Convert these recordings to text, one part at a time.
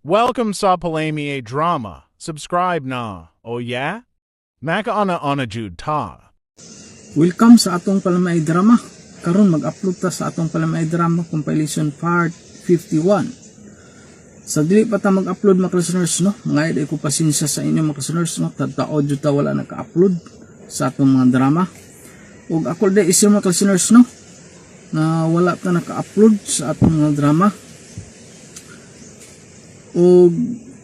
Welcome sa Palami Drama. Subscribe na. Oh yeah? Makauna-una jud ta. Welcome sa atong Palamay Drama. Karon mag-upload ta sa atong Palamay Drama compilation part 51. Sa dili pa ta mag-upload, mga listeners, no, mga ko pasensya sa inyo, mga listeners, no, tadtao jud ta wala naka-upload sa atong mga drama. Ug ako di isip, mga listeners, no, na wala ta naka-upload sa atong mga drama. Ug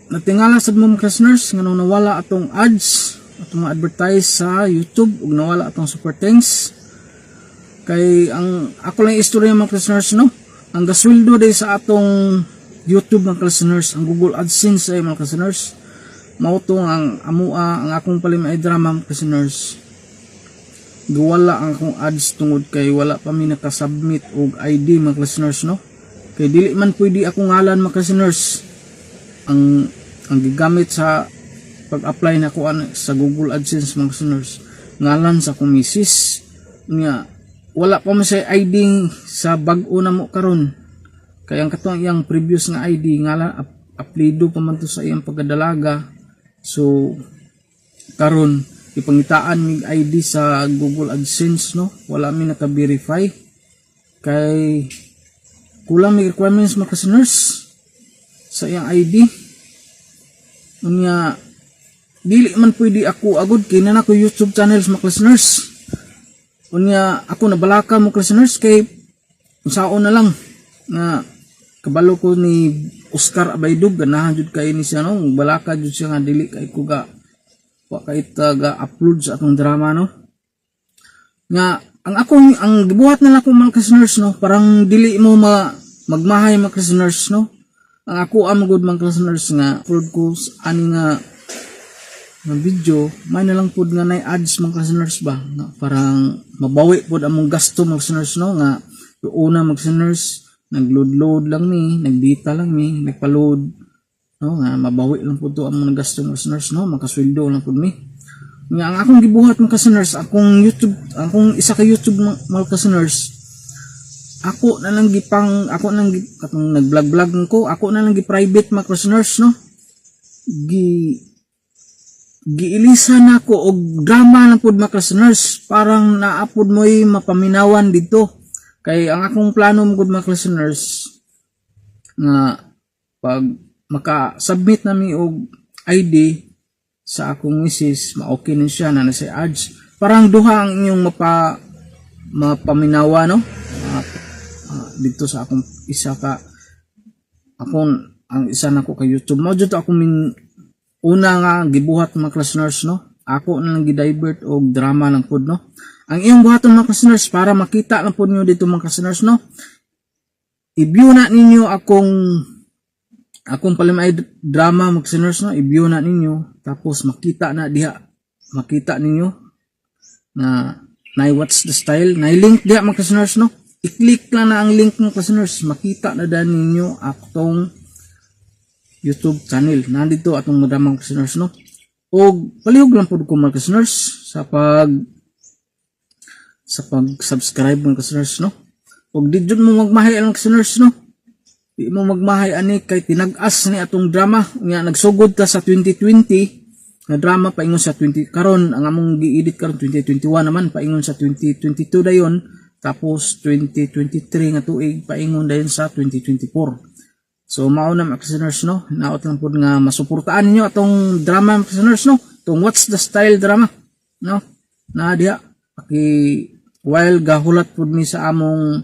natingala sad mo, mga listeners, nga nung nawala atong ads, atong mga advertise sa YouTube ug nawala atong super thanks, kay ang ako lang istorya, mga listeners, no, ang gasweldo day sa atong YouTube, mga listeners, ang Google AdSense ay, mga listeners, mao to ang amua, ang akong Palimay Drama, mga listeners, giwala ang akong ads tungod kay wala pa mi nakasubmit og ID, mga listeners, no, kay dili man pwede akong ngalan, mga listeners, ang gigamit sa pag-apply na ko sa Google AdSense, mga listeners, ngalan sa akong misis nga wala pa man siya ID sa bag-o na mo karon, kay ang katong iyang previous nga ID, ngalan apelyido pa man to sa iyang pagkadalaga. So karon ipangitaan mig ID sa Google AdSense, no, wala mi naka-verify kay kulang may requirements, mga listeners, sa iyang ID. Unya dili man pwede ako agod kay na ko YouTube channels, mga listeners. Unya ako nabalaka mo, listeners, kay unsaon na lang nga kabalo ko ni Oscar Abaydog, ganahan jud kay ni siya, no, balaka jud siya nga dili kay ko ga wa kay ta ga upload sa atong drama, no, nga ang akong ang gibuhat na lang ko, mga listeners, no, parang dili mo magmahay, mga listeners, no. Ang ako ang good, mga listeners, nga upload ko ani nga video, may na lang pud nga nay ads, mga listeners ba, nga parang mabawi pud among gasto, mga listeners, no, nga una, mga listeners, nagload-load lang mi, nagdita lang mi, nagpa-load, no, nga mabawi lang pud to among gasto, mga listeners, no, makasweldo lang pud mi. Nga ang akong gibuhat, mga listeners, akong YouTube, akong isa ka YouTube, mga listeners, ako na lang gipang ako na lang katong nag-vlog-vlog ko, ako na lang gi-private, mga listeners, no, giilisan nako og drama lang pud, mga listeners, parang naapod mo'y mapaminawan dito, kay ang akong plano mo gud, mga listeners, nga pag maka-submit nami og ID sa akong misis, ma-okay na siya na nasa ads, parang duha ang inyong mapaminawa, no. Dito sa akong isa ka akong ang isa nako ka YouTube mo jud akong min una nga gibuhat, mga listeners, no, ako na lang gi-divert og drama lang pud, no. Ang iyong buhaton, mga listeners, para makita lang pud niyo dito, mga listeners, no, i-view na ninyo akong Palimay Drama, mga listeners, no. I-view na ninyo, tapos makita na diha, makita ninyo na nay What's the Style, nay link diha, mga listeners, no. I-click lang na ang link, mga listeners, makita na dan ninyo atong YouTube channel. Nandito atong drama, mga listeners, no. Og palihog lang pud ko, mga listeners, sa pag subscribe, mga listeners, no. Og di jud mo magmahay ang listeners, no. Di mo magmahay ani kay tinag-as ni atong drama nga nagsugod ta sa 2020 nga drama paingon sa 20 karon. Ang among gi-edit karon 2021 naman, paingon sa 2022 dayon, tapos 2023 nga tuig, paingon dayon sa 2024. So mao na, mga listeners, no. Naot lang pud nga masuportaan ninyo atong drama, mga listeners, no. Itong What's the Style drama, no. Na diha paki while gahulat pud mi sa among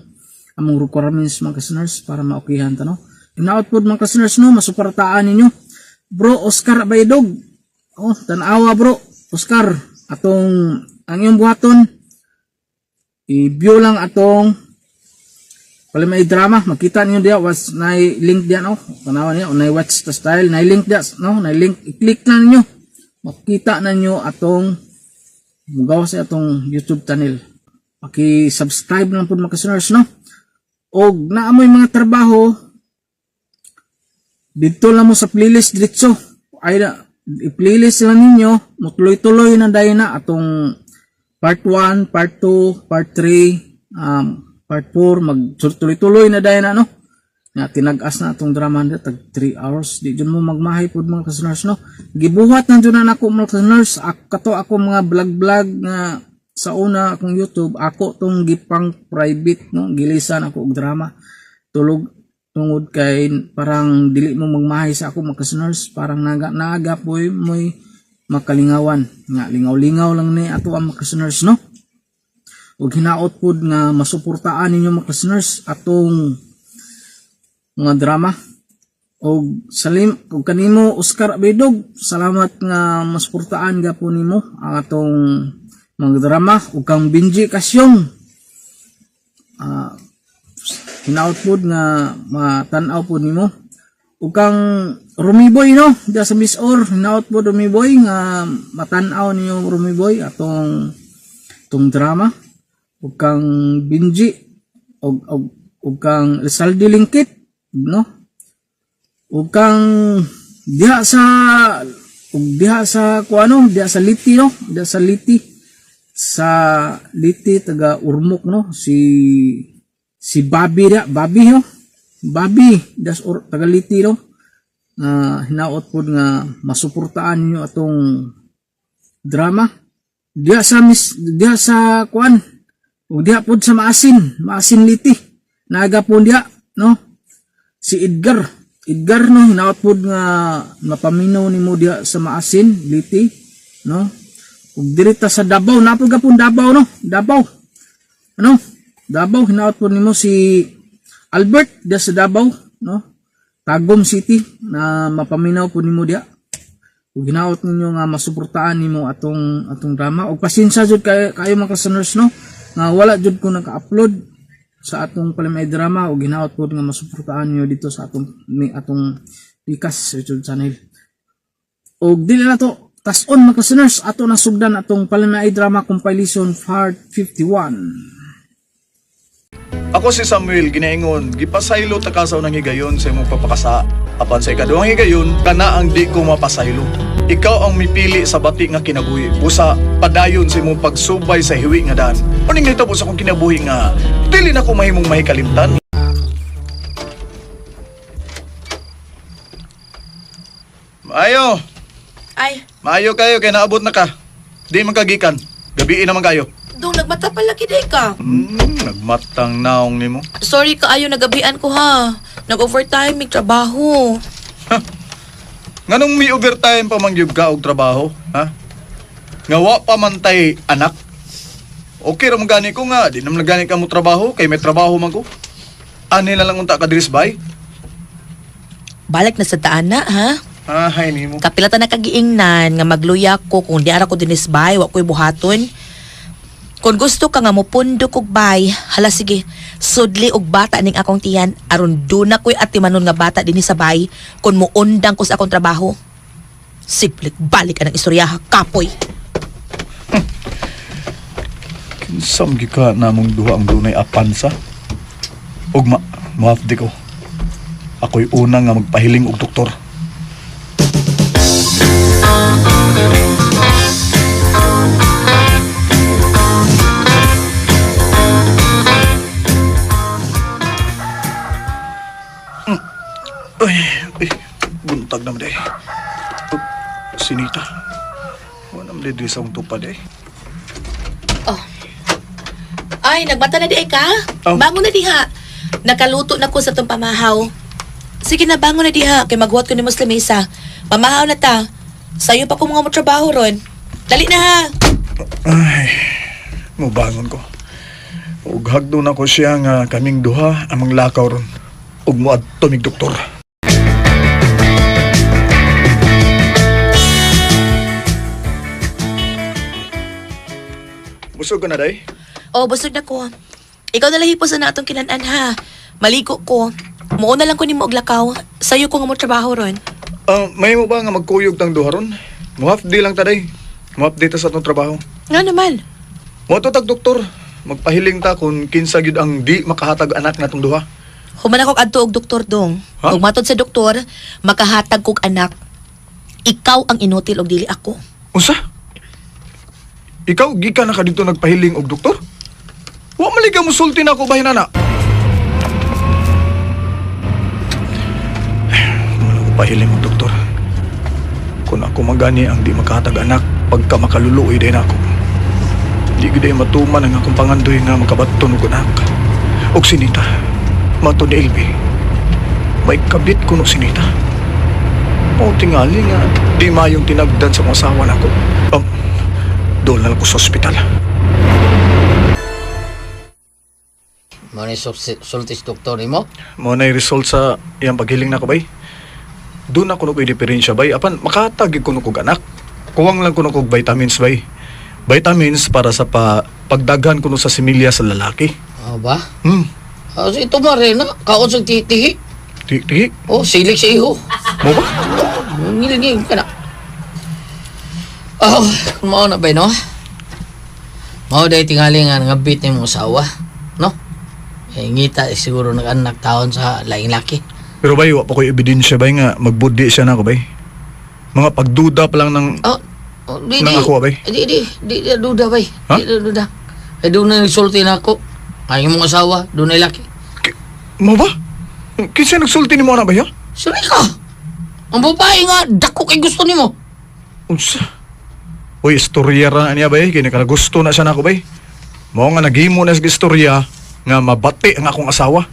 requirements, mga listeners, para maokihan ta, no. Inaot pud, mga listeners, no, masuportaan ninyo. Bro Oscar Baydog. Oh, tanawa, bro. Oscar, atong ang iyong buhaton, i-view lang atong Palimay Drama, makita niyo diya was nay link diya, no. Tanawa niyo, nay What's the Style, nay link diya, no, nay link, i-click lang ninyo. Makita na niyo atong mugawas sa atong YouTube channel. Paki-subscribe lang pud, mga listeners, no. Og naamoy mga trabaho dito lang mo sa playlist diretso. Ay na, i-playlist lang ninyo, mutuloy-tuloy na dayon na atong part 1, part 2, part 3, part 4, mag tuloy-tuloy na dayon na, no. Nga tinag-as na atong drama na tag 3 hours. Di jud mo magmahay pud mga listeners, no. Gibuhat na jud na nako mga listeners. Kato ako mga vlog-vlog nga sa una akong YouTube, ako tong gipang private, no, gilisan ako og drama. Tulog tungod kay parang dili mo magmahay sa ako mga listeners, parang naga naga poy moy makalingawan nga lingaw-lingaw lang ni ato ang mga listeners, no. Ug hinaot pud nga masuportaan ninyo mga listeners atong mga drama. Og salim og kanimo Oscar Abedog, salamat nga masuportaan gapon nimo ang atong mga drama. Ug kang Benji Kasyong, hinaot pud nga matan-aw pud nimo. Ug kang Rumiboy, no, diya sa Miss Or, hinaot pud Rumiboy nga matan-aw ninyo Rumiboy atong tong drama. Ug kang Benji og kang Rizaldi Lingkit, no, ug kang diha sa ug diha sa kuano, diha sa Liti, no, diha sa Liti, sa Liti taga Urmok, no, si si Bobby diha, Bobby, no, Bobby das or, taga Liti, no, nga hinaot pod nga masuportaan ninyo atong drama diha sa mis diha sa kuan. Ug diha pod sa Maasin, Maasin Liti, naga po diha, no, si Edgar Edgar, no, hinaot pod nga mapaminaw nimo diha sa Maasin Liti, no. Ug diri ta sa Davao, napod gapon Davao, no, Davao, ano, Davao, hinaot pod nimo si Albert diha sa Davao, no, Tagum City, na mapaminaw pod nimo diha. Ug hinaot ninyo nga masuportaan nimo atong atong drama. Ug pasensya jud kay kayo mga listeners, no, nga wala jud ko naka-upload sa atong Palimay drama. Ug hinaot pod nga masuportaan ninyo dito sa atong atong Pikas YouTube channel. Ug dili na to tas-on mga listeners, ato nasugdan atong Palimay drama compilation part 51. Ako si Samuel ginaingon, gipasaylo ta ka sa unang higayon sa imong papakasa. Apan sa ikaduhang higayon, kana ang di ko mapasaylo. Ikaw ang mipili sa bati nga kinabuhi, busa padayon sa imong pagsubay sa hiwi nga daan. Uning nahitabo sa akong kinabuhi nga dili na ko mahimong mahikalimtan. Maayo, Ay, maayo kayo kay naabot na ka. Di man kagikan. Gabii naman kayo. dong nagmata pala kiday ka. Nagmatang naong nimo. Sorry kaayo nagabian ko ha. Nag-overtime mig trabaho. Nganong may overtime pa man gyud ka og trabaho, ha? Nga wa pa man tay anak. Okay ra man gani ko nga, di naman gani ka mo trabaho kay may trabaho man ko. Ani na lang unta ka diri sa bay? Balik na sa taan na ha. Ah, hay nimo. Kapila ta nakagiingnan nga magluya ko kung di ara ko dinis bay, wa ko'y buhaton. Kung gusto ka nga mopundo kog bay, hala sige, sudli og bata ning akong tiyan aron duna ko'y atimanon nga bata dinhi sa bay kung muundang ko sa akong trabaho. Siblik balik anang istorya ha, kapoy. Kinsam gyud ka namong duha ang dunay apansa. Ugma, muhafdi ko. Ako'y una nga magpahiling og doktor. Ay, ay, buntag naman eh. Oh, sinita. Wala naman diri sa akong tupad eh. Oh. Ay, nagbata na di ay ka? Oh. Bangon na diha. Nakaluto na ko sa tong pamahaw. Sige na, bangon na diha. Kay maghuwat ko ni Muslim Mesa. Pamahaw na ta. Sayo pa ko mga mo trabaho ron. Dali na ha. Ay, mubangon ko. Ug hagdo na ko siya nga kaming duha amang lakaw ron. Ug moadto mig doktor. Busog ka na, day? Oh, busog na ko. Ikaw na lang hipos na atong kinanan ha. Maligo ko. Muuna lang ko nimo og lakaw. Sayo ko nga mo trabaho ron. Ah, may mo ba nga magkuyog tang duha ron? Mo half day lang ta, day. Mo half day ta sa atong trabaho. Nga naman. Mo tag doktor. Magpahiling ta kung kinsa gyud ang di makahatag anak natong duha. Human ako adto og doktor dong. Ha? Ug matod sa doktor, makahatag kog anak. Ikaw ang inutil og dili ako. Unsa? Ikaw gikan na ka dito nagpahiling og doktor? Wa man ka musulti na ako bahin ana. Pagpahiling mo, doktor. Kung ako magani ang di makahatag anak, pagka makaluluoy din ako. Di gid ay matuman ang akong pangandoy nga makabaton og anak. Og sinita, mato ni Elby. May kabit kuno sinita. O tingali nga, di mayong tinagdan sa kong asawa nako. Doon na lang ko sa ospital. Mao ni sultis doktor nimo? Mo na result sa iyang paghiling nako bay. Doon ako ko'y diferensya bay. Apan makatag ko kog anak. Kuwang lang kuno kog vitamins bay. Vitamins para sa pagdaghan kuno sa similya sa lalaki. Oh ba? Hmm. Ah, so ito ma rin na. Kaon sa titihi. Ti ti. Oh, silik sa iho. Mo ba? Ngilingig ka na. Oh, kung mao na ba no? Mao day tingali nga ngabit ni mong asawa, no? Eh, ngita eh, siguro nag-anak taon sa laing laki. Pero bay, wa pa ko'y ebidensya bay nga magbudi siya nako bay. Mga pagduda pa lang ng Oh, oh di, Nang di. ako, bay? Di, di, di, di, duda, bay. Ha? Di, di, duda. Eh, doon na nagsulti na ako. Ang imong asawa, doon na laki. Mo ba? Kinsa nagsulti nimo ana bay ha? Suri ka! Ang babae nga, dako kay gusto nimo. Unsa? Uy, istorya ra niya bay, kini gusto na siya nako bay. Mao nga naghimo na sa istorya nga mabati ang akong asawa.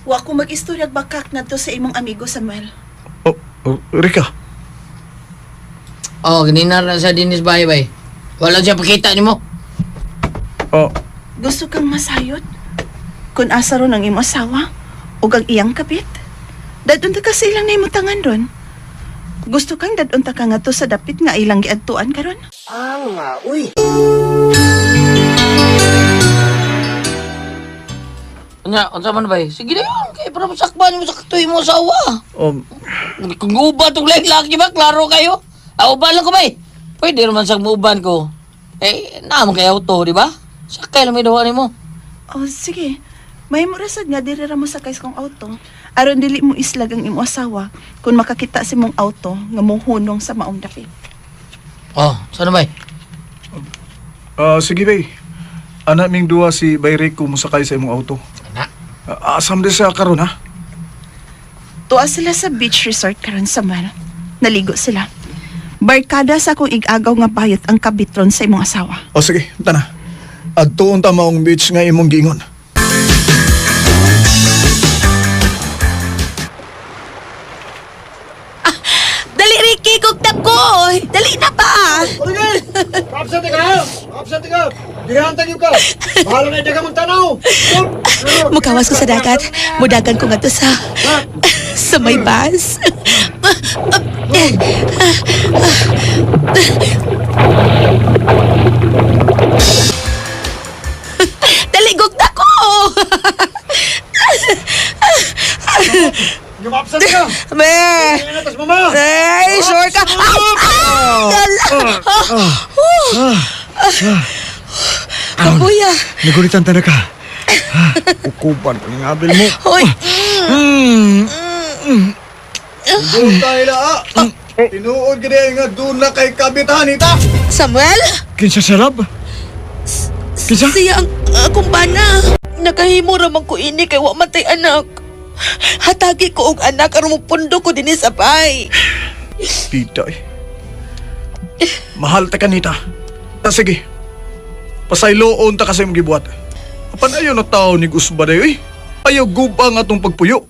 Wa ko mag-istoryag bakak na to sa imong amigo Samuel. Oh, oh, Rika. Oh, ganina na sa dinis bay bay. Wala siya pakita nimo. Oh, Gusto kang masayod? Kung asa ron ang imong asawa ug ang iyang kapit? Dadun ta kasi ilang nahimutangan ron. Gusto kang dadun ta ka nga to sa dapit nga ilang giadtuan karon? Nya, unsa man bay? Sige na yun, kay para masakban mo sa katuy mo asawa. Kung uban tong laing laki ba, klaro kayo. Ah, uban lang ko bay. Pwede naman sa muuban ko. Eh, naman kay auto, di ba? Sakay lang may duha nimo. Oh, sige. May murasad nga diri ra mo sakay sa kong auto. Aron dili mo islag ang imong asawa kung makakita sa imong auto nga mohunong sa maong dapit. Oh, saan bay? Sige bay. Ana ming duwa si Bay Rico mosakay sa imong auto. Ana. Asam di siya karon ha? Tuwa sila sa beach resort karon Samuel. Naligo sila. Barkada sa akong igagaw nga bayot ang kabitron sa imong asawa. O sige, tana. Adtuon ta maong beach nga imong giingon. Dali Ricky, kog ko. Dali na ba? Absent ka! Absent ka! Dirahan tayo ka! Bahala na ka mong tanaw! Mukawas ko sa dagat. Mudagan ko nga to sa may bus. Dali, gugta ko! Absent ka! Me! Tas mama! Ay, sure ka! Ay! Ay! Dala! Kabuya! Nagulitan ta na ka. Ukuban ko ng abil mo. Hoy! Doon tayo na ah. Tinuod gid nga doon na kay kabitan ita. Samuel? Kinsa sarap? Kinsa? Siya ang akong bana. Nakahimo ra man ko ini kay wa man tay anak. Hatagi ko og anak aron mopundo ko dinhi sa bay. Tita eh. Mahal ta kanita. Ta sige. Pasayloon ta kasi imong gibuhat. Apan ayaw na tao ni Gusba dayo eh. Ayaw guba nga atong pagpuyo.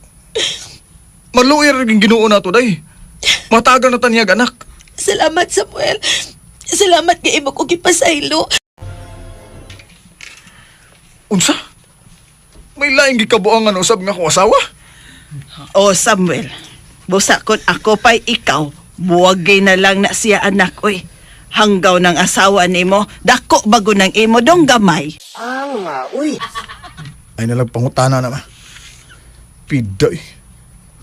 Maluoy ra gyud Ginoo nato day. Matagal na taniyag anak. Salamat Samuel. Salamat kay imo ko gipasaylo. Unsa? May laing gikabuangan usab nga akong asawa? Oh, Samuel. Busa kun ako pa'y ikaw, buwagay na lang na siya anak, oy. Hanggaw ng asawa nimo, dako bago ng imo dong gamay. Ay nalang pangutana na ma. Piday.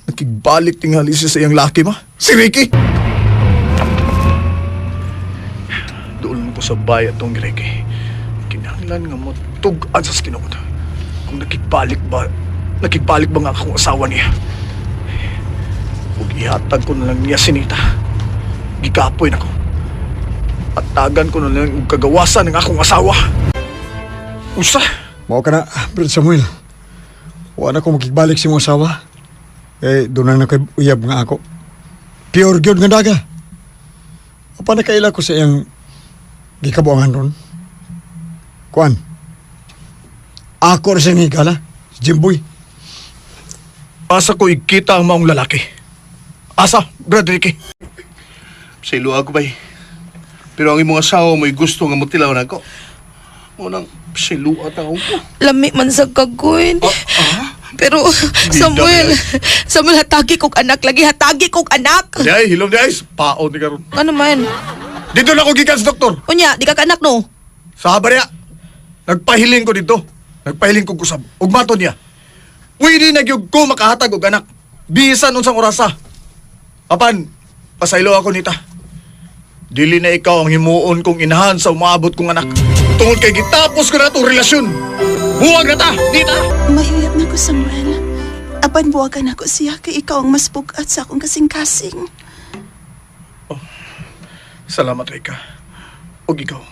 Nakigbalik tingali siya sa iyang laki ma. Si Ricky! Doon ko sa bayat tong Ricky. Kinahanglan nga mo tug-an sa tinuod. Kung nakigbalik ba nga akong asawa niya? Ug ihatag ko na lang niya sinita. Gikapoy na ko. Atagan ko na lang og kagawasan ng akong asawa. Usa! Mao ka na, Brad Samuel. Wala ko makigbalik si mong asawa. Eh, doon na kay uyab nga ako. Pure gyud nga daga. Apa nakaila ko sa iyang gikabuangan ron? Kuan. Ako ra siyang higala, si Jimboy. Asa ko ikita ang maong lalaki? Asa, Brad Ricky? Sa ilo ako bay. Pero ang imong asawa mo'y gusto nga mutilaw na ako. Unang silua taong ko. Lami man sa kagoy. Pero Samuel, Samuel hatagi kog anak lagi, hatagi kog anak. Di ay, hilom di ay, paon ni karon. Ano man? Dito na ako gikan sa doktor. Unya, di ka kaanak no. Sa niya. Nagpahiling ko dito. Nagpahiling ko kusab. Ugmato niya. Pwede na gyud ko makahatag og anak. Bisan unsang orasa. Apan, pasaylo ako nita. Dili na ikaw ang himuon kong inahan sa umaabot kong anak. Tungod kay gitapos ko na itong relasyon. Buwag na ta, nita! Mahiyap na ko, Samuel. Apan buwagan ako siya kay ikaw ang mas bugat sa akong kasing-kasing. Salamat, Rika. Og ikaw.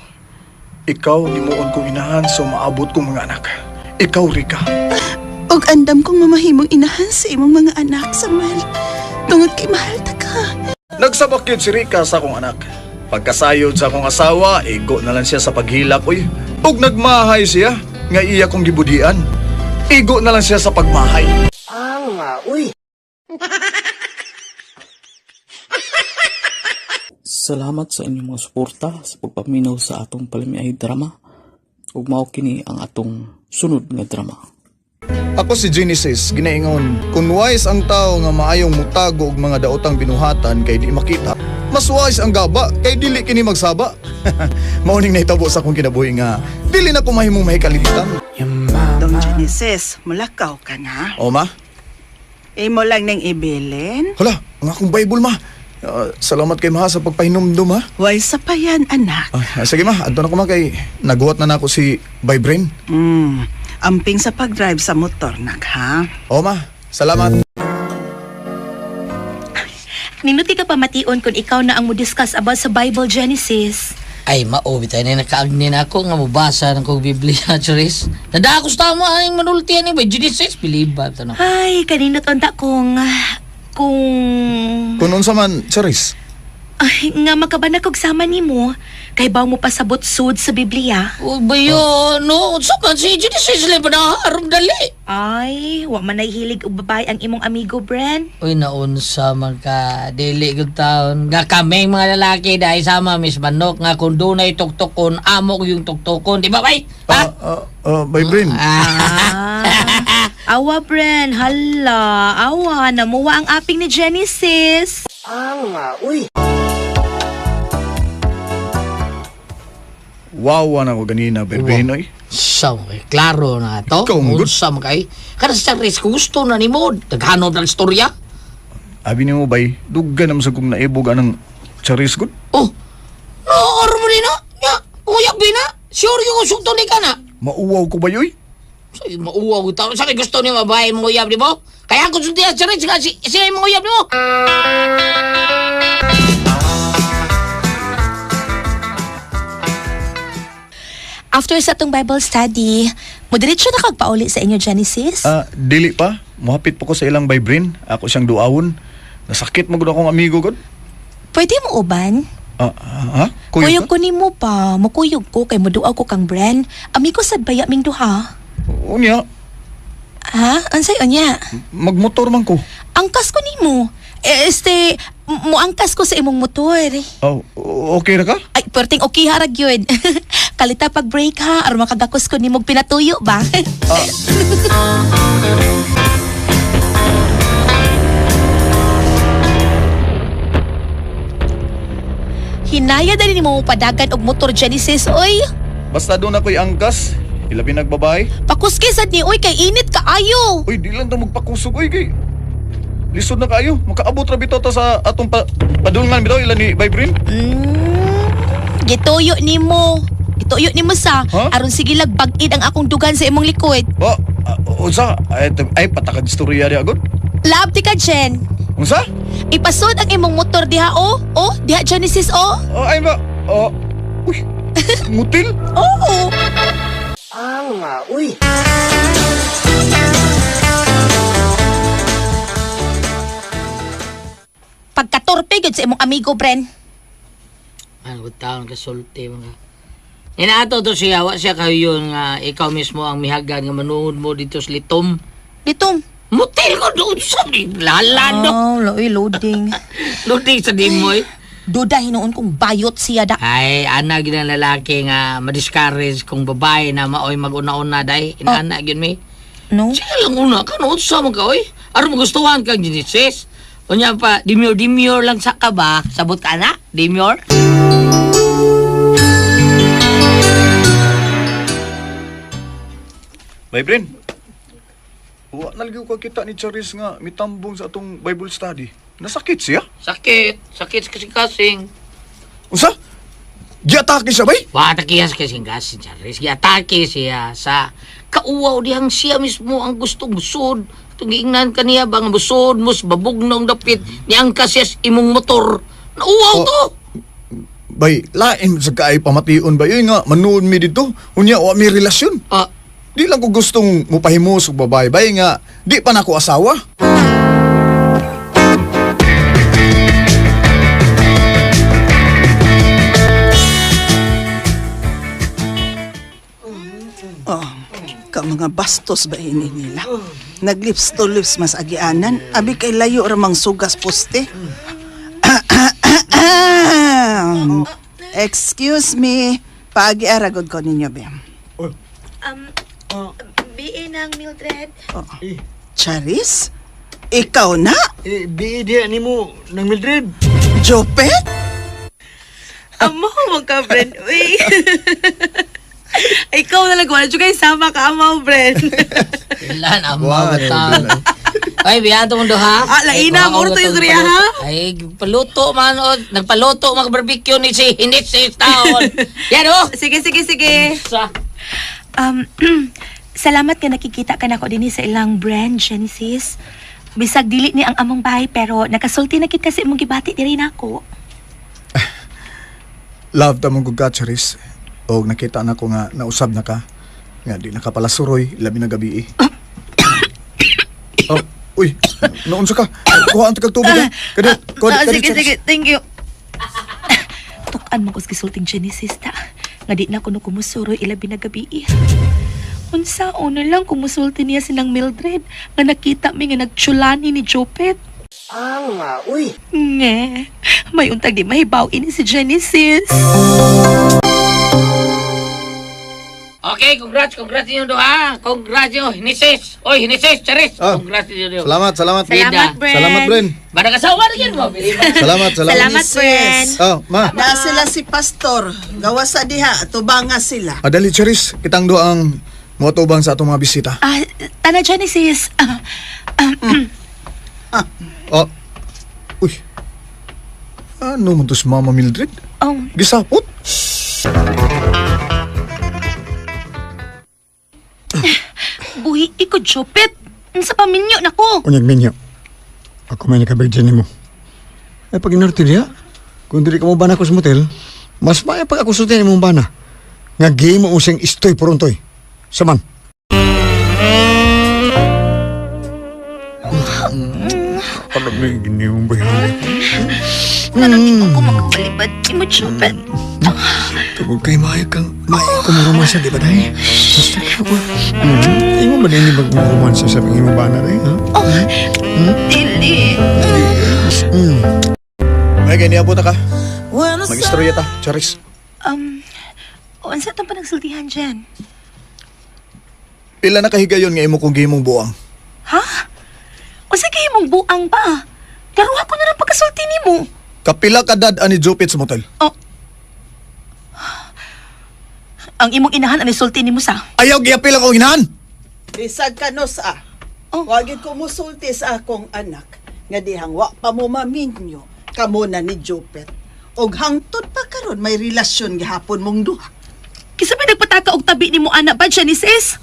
Ikaw ang himuon kong inahan sa umaabot kong mga anak. Ikaw, Rika. Og andam kong mamahimong inahan sa imong mga anak, Samuel. Tungod kay mahal ta ka. Nagsabak yun si Rika sa akong anak. Pagkasayod sa akong asawa, igo na lang siya sa paghilak, uy. Ug nagmahay siya, nga iya kong gibudian. Igo na lang siya sa pagmahay. Salamat sa inyong mga suporta sa pagpaminaw sa atong palamiay drama. Ug mao kini ang atong sunod nga drama. Ako si Genesis, ginaingon, kung wise ang tao nga maayong mutago og mga daotang binuhatan kay di makita, mas wise ang gaba kay dili kini magsaba. Mauning nahitabo sa akong kinabuhi nga dili na ko mahimong mahikalitan. Dong Genesis, mulakaw ka na. O ma, Imo lang ning ibilin. hala, ang akong Bible ma. Ah, salamat kay ma sa pagpahinumdum ha. Way sa payan, anak. Ah, sige ma, adto na ko ma kay naguhat na nako si Bibrin. Amping sa pag-drive sa motor, nak, ha? O ma, salamat. Ninuti ka pamation kung ikaw na ang mo-discuss about sa Bible Genesis. Ay, mao bitay na nakaagni na ako nga mobasa ng kong Biblia, Charis. Nadakos tama ang manultian ni ba Genesis believe ba ito na. Ay, kanino tonta kung kung Kung unsa man, Charis. ay, nga makabanak og sama nimo kay baw mo pasabot sud sa Biblia. O ba yun? No, unsa man si Genesis lang pa na aron dali. Ay, wa man hilig og babae ang imong amigo, Bren. Uy, naunsa man ka, dili gud taon. Nga kaming mga lalaki dahil sama Miss Manok nga kung dunay tuktukon, amo ko yung tuktukon, di ba bay? Ha? Ah, ah, Bibrin. Ah, awa, Bren. Hala, awa. Namuwa ang aping ni Genesis. Wawa na ko ganina, Bibrin oy. Sa eh, klaro na to. Ikaw, ang good. Unsa man kay? Kada sa Charis, kung gusto na nimo, daghanon ang istorya. Abi nimo bay, duggan naman sa kong naibog anang Charis gud. Oh, no, or mo ni na. Ya, uyab din na. Sure yung usok ni ka na. Mauwaw ko ba yoy? Sa mauwaw ko tao. Sa gusto ni mabahay mo uyab di mo? Kaya kung sunti sa Charis, nga si, siya yung uyab ni mo. After sa atong Bible study, mudiretso na kag pauli sa inyo, Genesis. Ah, dili pa. Muhapit pa ko sa ilang Bibrin. Ako siyang duawon. Nasakit mo gud akong amigo gud. Pwede mo uban? Ah, ah, ha? Kuyog Kuyog ka? ko nimo pa. Mukuyog ko kay muduaw ko kang Bren. Amigo sad baya ming duha. Unya, Ha? Unsay unya? magmotor man ko. Angkas ko nimo. Eh, este, muangkas ko sa imong motor. Oh, okay ra ka? Ay, perting okay harag yun. Kalita pag break ha, aron makagakos ko nimog pinatuyo ba? Hinaya dali nimo padagan og motor Genesis oy. Basta doon ako'y angkas. Ilabi nagbabay. Pakuski sad ni oy kay init kaayo. Uy, di lang ta magpakusog oy kay. Lisod na kayo. Makaabot ra bitaw ta sa atong pa padulngan bitaw ila ni Bibrin. Gituyo nimo. Gituyo nimo sa Huh? aron sige lag bag-id ang akong dugan sa imong likod. Ba, ah, unsa? Ay, ay patakad istorya di agad. Lab ti ka Jen. Unsa? Ipasod ang imong motor diha o. Oh, diha Genesis o. Oh, ay ba? Oh. Uy. Mutil. Oo. Pagkatorpe Kampi gid sa imong amigo, Bren. Ano taon ka sulti mga. Inaato to siya, wa siya kayo nga ikaw mismo ang mihagan nga manuod mo dito sa litom. Dito. Motel ko doon sa lalado. Oh, loy, loading. Loading sa dimoy. Duda hinuon kong bayot siya da. Ay, ana gid ang lalaki nga ma-discourage kung babae na maoy mag-una-una day. Inaana gyud mi. No? Siya lang una ka no unsa man ka oy. Aron magustuhan kang Genesis. Unya pa, demure demure lang sa ka ba? Sabot ka na? Demure? Bay, Bren. Wa nalagyo ko kita ni Charis nga mitambong sa atong Bible study. Nasakit siya? Sakit. Sakit sa kasing-kasing. Unsa? Giatake siya, bay? Wa takiya sa kasing-kasing, Charis. Giatake siya sa kauwaw dihang siya mismo ang gustong busod. Itong giingnan kaniya ba nga busod mo sa babugnong dapit ni ang kasya sa imong motor. Nauwaw Oh. to! Bay, lain sa kaay pamation ba? Yun nga, manuod mi dito. Unya, wa mi relasyon. Ah, Di lang ko gustong mupahimos og babae. Bay nga, di pa nako asawa. Oh, ka mga bastos ba ini nila? Naglips to lips mas agianan, abi kay layo ramang sugas poste. Excuse me, paagi-aragod ko ninyo, be. BA ng Mildred. Charis? Ikaw na? Eh, di di ni mo ng Mildred. Jopet? Amaw mo ka, Bren. Uy. Ikaw na lang, wala juga sama ka, amaw, Bren. Ilan ang mga tao. Ay, biyato mo ha. Ah, laina, Ay, muro to yung kriya, ha? Ay, paluto man. O, nagpaluto mag barbecue ni si Hinit si taon. Yan oh. Sige, sige, sige. Sa Um, salamat nga nakikita ka nako dinhi sa ilang brand, Genesis. Bisag dili ni ang among bahay pero nakasulti na kit kasi imong gibati diri nako. Love ta mong ka, Charis. O nakita na ko nga, nausab na ka. Nga, di nakapalasuroy, labi na gabi eh. Oh, uy, noon sa ka. Kuha ang kag tubig ha. Kadi, kuha, Ah, kadi, sige, Charis. sige. Thank you. Tukan mo ko sa gisulting Genesis ta. Nga di na kuno kumusuroy ilabi na gabi. eh. Unsa na lang kumusulti niya sinang Mildred nga nakita mi nga nagtsulani ni Jopet. Ah, uy. Nge, may untag di mahibaw ini si Genesis. Okay, congrats, congrats ninyo ha. Congrats ninyo, Hinisis. Oy, Hinisis, Charis. Ah, Congrats ninyo duha. Salamat, salamat. Salamat, Bren. Salamat, Bren. Ba nakasawa na yan mo? Salamat, salamat. Salamat, Bren. Oh, ma. Na sila si Pastor. Gawa sa diha, tubanga sila. Adali, Charis. Kitang do ang muatubang sa atong mga bisita. Ah, tana Genesis. Ah, ah, Oh. Uy. Ano man to si Mama Mildred? oh, Gisapot? buhi iko Jopet. Unsa paminyo nako? Unyag minyo. Ako may nakabigyan nimo. Ay pag inorti diya, kung dili ka mo bana ko sa motel, mas maya pag ako sulti nimong bana. Nga game mo siyang istoy puruntoy. Saman. Palamig ni mong bayan. Nanong ko makabalibad imo Jopet. Tungod kay maayo kang maayo ka mo romansa, di ba dahil? Basta ka ba? Imo ba din yung romansa sa imong bana dahil? Ha? Oh, dili. Ay, kaya niabot na ka. Mag-istorya ta, Charis. Unsa tong panagsultihan dyan? Pila na kahigayon nga imo kong gimong buang. Ha? Unsa kay imong buang pa? Karuha ko na lang pagkasulti nimo. Kapila ka dad ani Jupit sa motel. Oh. Ang imong inahan ang isulti nimo sa. Ayaw giapil akong inahan. Bisag ka no sa. Oh. Wagid ko musulti sa akong anak nga dihang wa pa mo maminyo kamo na ni Jopet. Og hangtod pa karon may relasyon gihapon mong duha. Kisa may nagpataka og tabi nimo ana ba Genesis?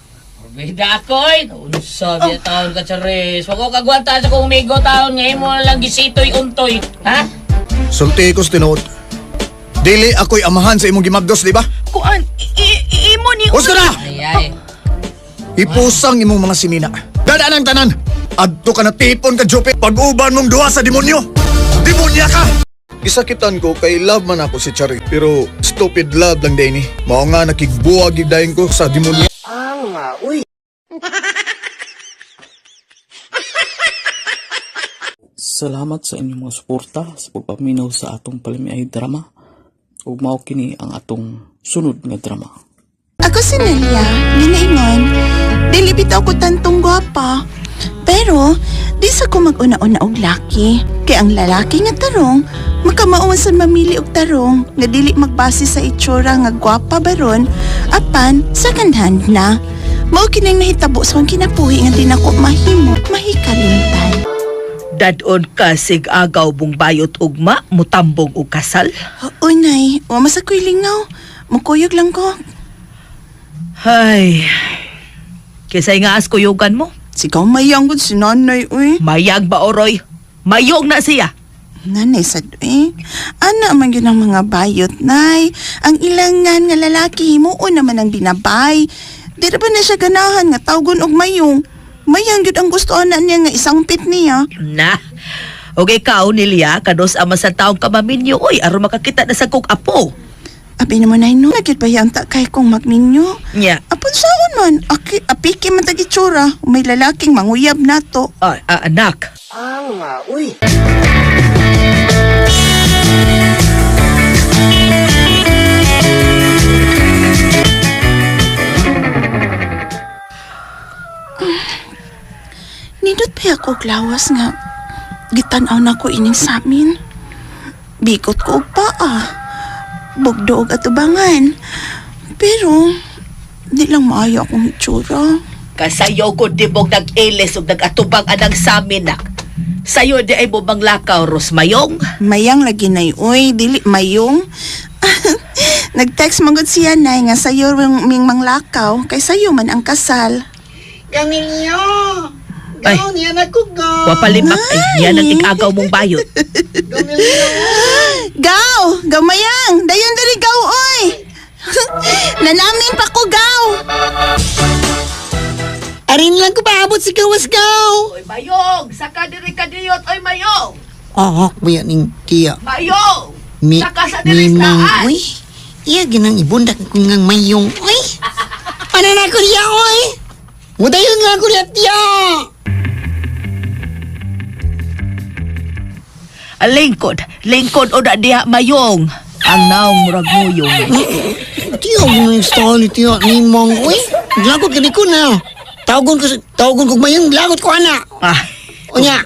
Bida ako eh. Unsa, biya taon ka, Charis. Wag ko kagwanta sa kong umigo taon. Ngayon mo na lang gisitoy untoy. Ha? Sulti ko sa tinuod. Dili ako'y amahan sa imong gimabdos, di ba? Kuan, imo ni Gusto na! Ay, ay. Ipusang imong mga sinina. Dadaan ang tanan. Adto ka na tipon ka, Jupit. Pag-uban mong duha sa demonyo. Demonya ka! Gisakitan ko kay love man ako si Chari. Pero stupid love lang din ni. Mao nga nakigbuwag dayon ko sa demonya. Salamat sa inyong mga suporta sa pagpaminaw sa atong palamiay drama. Ug mao kini ang atong sunod nga drama. Ako si Nelia, ginaingon. Dili bitaw ko tantong gwapa. Pero, di sa ko mag-una-una og laki. Kay ang lalaki nga tarong, makamauwan sa mamili og tarong nga dili magbase sa itsura nga gwapa baron, apan second hand na. Mao kining nahitabo sa akong kinabuhi nga di nako mahimo, mahikalimtan. Dadon ka sig agaw bung bayot ugma, mutambong og kasal. Uy, nay, wa man sa ko'y lingaw. Mukuyog lang ko. Hay. Kaysa nga as kuyugan mo. Sigaw mayang gud si nanay, uy. Mayag ba oroy? Mayong na siya. Nanay sad eh. Ana man gyud ang mga bayot, nay. Ang ilangan nga lalaki himuon naman ang binabay. Di ra ba na siya ganahan nga tawgon og mayong. Mayang gyud ang gusto ana niya nga isangpit niya. Na. Okay ka, Nelia, kados ama sa taong kamaminyo, oy, aron makakita na sa kong apo. Abi naman nay no, nagyud ba yanta kay kong magminyo? Nya. Apon saon man, aki, apiki man tag itsura, may lalaking manguyab nato. Ah, ah, anak. Nindot pa ako og lawas nga gitan-aw na ko ining samin. Bikot ko og paa. Bugdo og atubangan. Pero di lang maayo akong itsura. Kasayo ko di mong nag-ilis ug nag-atubang anang saminak. Sayo di ay mo manglakaw, Rosmayong. Mayang lagi nay oy, dili mayong. Nag-text man gud siya nay nga sayo ming manglakaw kay sayo man ang kasal. Gamilyo! Ay. Gaw niya na ko, gaw! Wapalimak ay yan ang ikagaw mong bayot. Gamilyo! Gaw, gaw mayang, dayon diri gaw oy. Nanamin pa ko gaw. Arin lang ko paabot si gawas, gaw! Oy, Mayong! Saka diri kadiyot, oy, Mayong! Ahak ba yan ning tiya? Mayong! Mi, Saka sa diri mimang, saan? uy. Iya, ginang ibundak ko ngang mayong, uy. Ano na ko niya, uy? Mudayon nga ko niya, tiya! Ah, lingkod, lingkod o na diha, Mayong! Ang naong murag nguyong. Tiya, mo yung style, tiya, mimang, uy. Lagot ka di ko na. Tawagon ko, tawagon ko mayong, lagot ko, ana. Ah, Unya,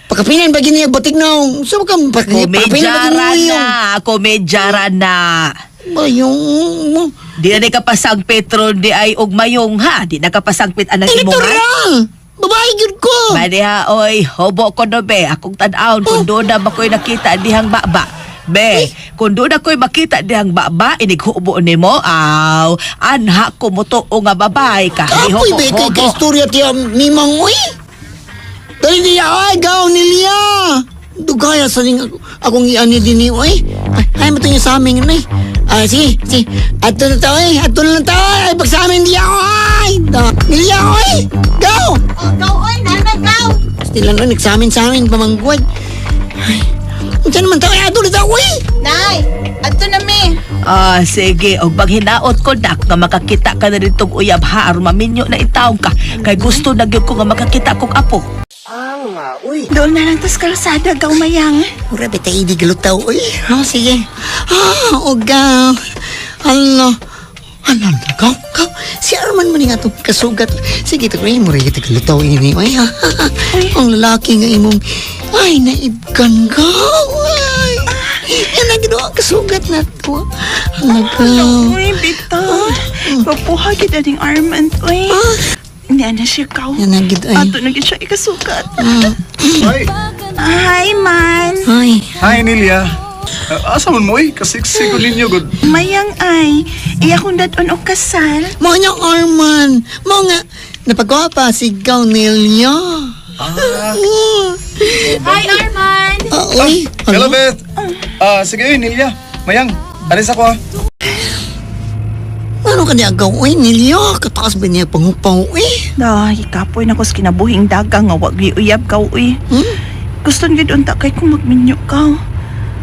pagkapinan ba gini batik na, sa ka, pagkapinan ba komedyara gini na, komedyara na. Mayong, Di na ni kapasangpit ron di ay og mayong ha. Di na kapasangpit anang eh, imongan. natural! Babae gyud ko! Ba diha, oy, hobo ko no be. Akong tan-awon, kung doon na ba ko'y nakita dihang baba. Be, kung doon ako'y makita dihang baba, inighubo nimo, aw, anha ko mo to nga babae ka. Kapoy Gihobo, ba kay hobo. kay istorya tiya mimang uy? Dali niya ay gaw nilya. Dugaya sa ning akong iani dinhi uy. Ay, ay mo sa amin ay. Ay sige, sige. Adto na ta uy, adto na lang ta uy. Ay pag sa amin niya ay. Nilya uy. Gaw. Oh, gaw oy, nana gaw. Sila no nagsamin sa amin pamangguad. Ay, unsa naman ta ay adto na ta uy. Nay, adto na mi. Ah, sige, og paghinaot ko nak nga makakita ka na ditong uyab ha, aron maminyo na itawong ka. Kay gusto na gyud ko nga makakita kog apo. Doon na lang tas kalsada gaw mayang. Ura beta idi galutaw uy. Oh, sige. Ah, ogaw. Hala. Hala, gaw, gaw. Si Arman man nga itong kasugat. Sige, ito ay, mura ito galutaw ini. Ay, ha, ha, ha. Ang lalaki nga imong, ay, naibgan gaw. Ay, yan ang ginawa, kasugat na to. Hala, gaw. Uy, bitaw. Papuha gid aning Armand oy. Ah, Hindi na siya gaw. yan ang gid ay. Ato na gid siya ikasugat. Hi. Hi, man. Ay, Hi Nelia. Asa man mo eh? Kasiksik ko ninyo gud. Mayang ay, iya kong dadon og kasal. mao niya Arman. Mao nga, napagwapa si Gaw Nelia. Ah. Hi, Arman! Ah, uy. Hello Beth. Ah, sige eh, Nelia. Mayang, alis ako ah. Ano ka niya agaw? Uy, Nelia, kataas ba niya pangupaw? Uy, Dahil kapoy na ko sa kinabuhing dagang nga wag uyab ka uy. Hmm? Gusto gyud unta kay kung magminyo ka.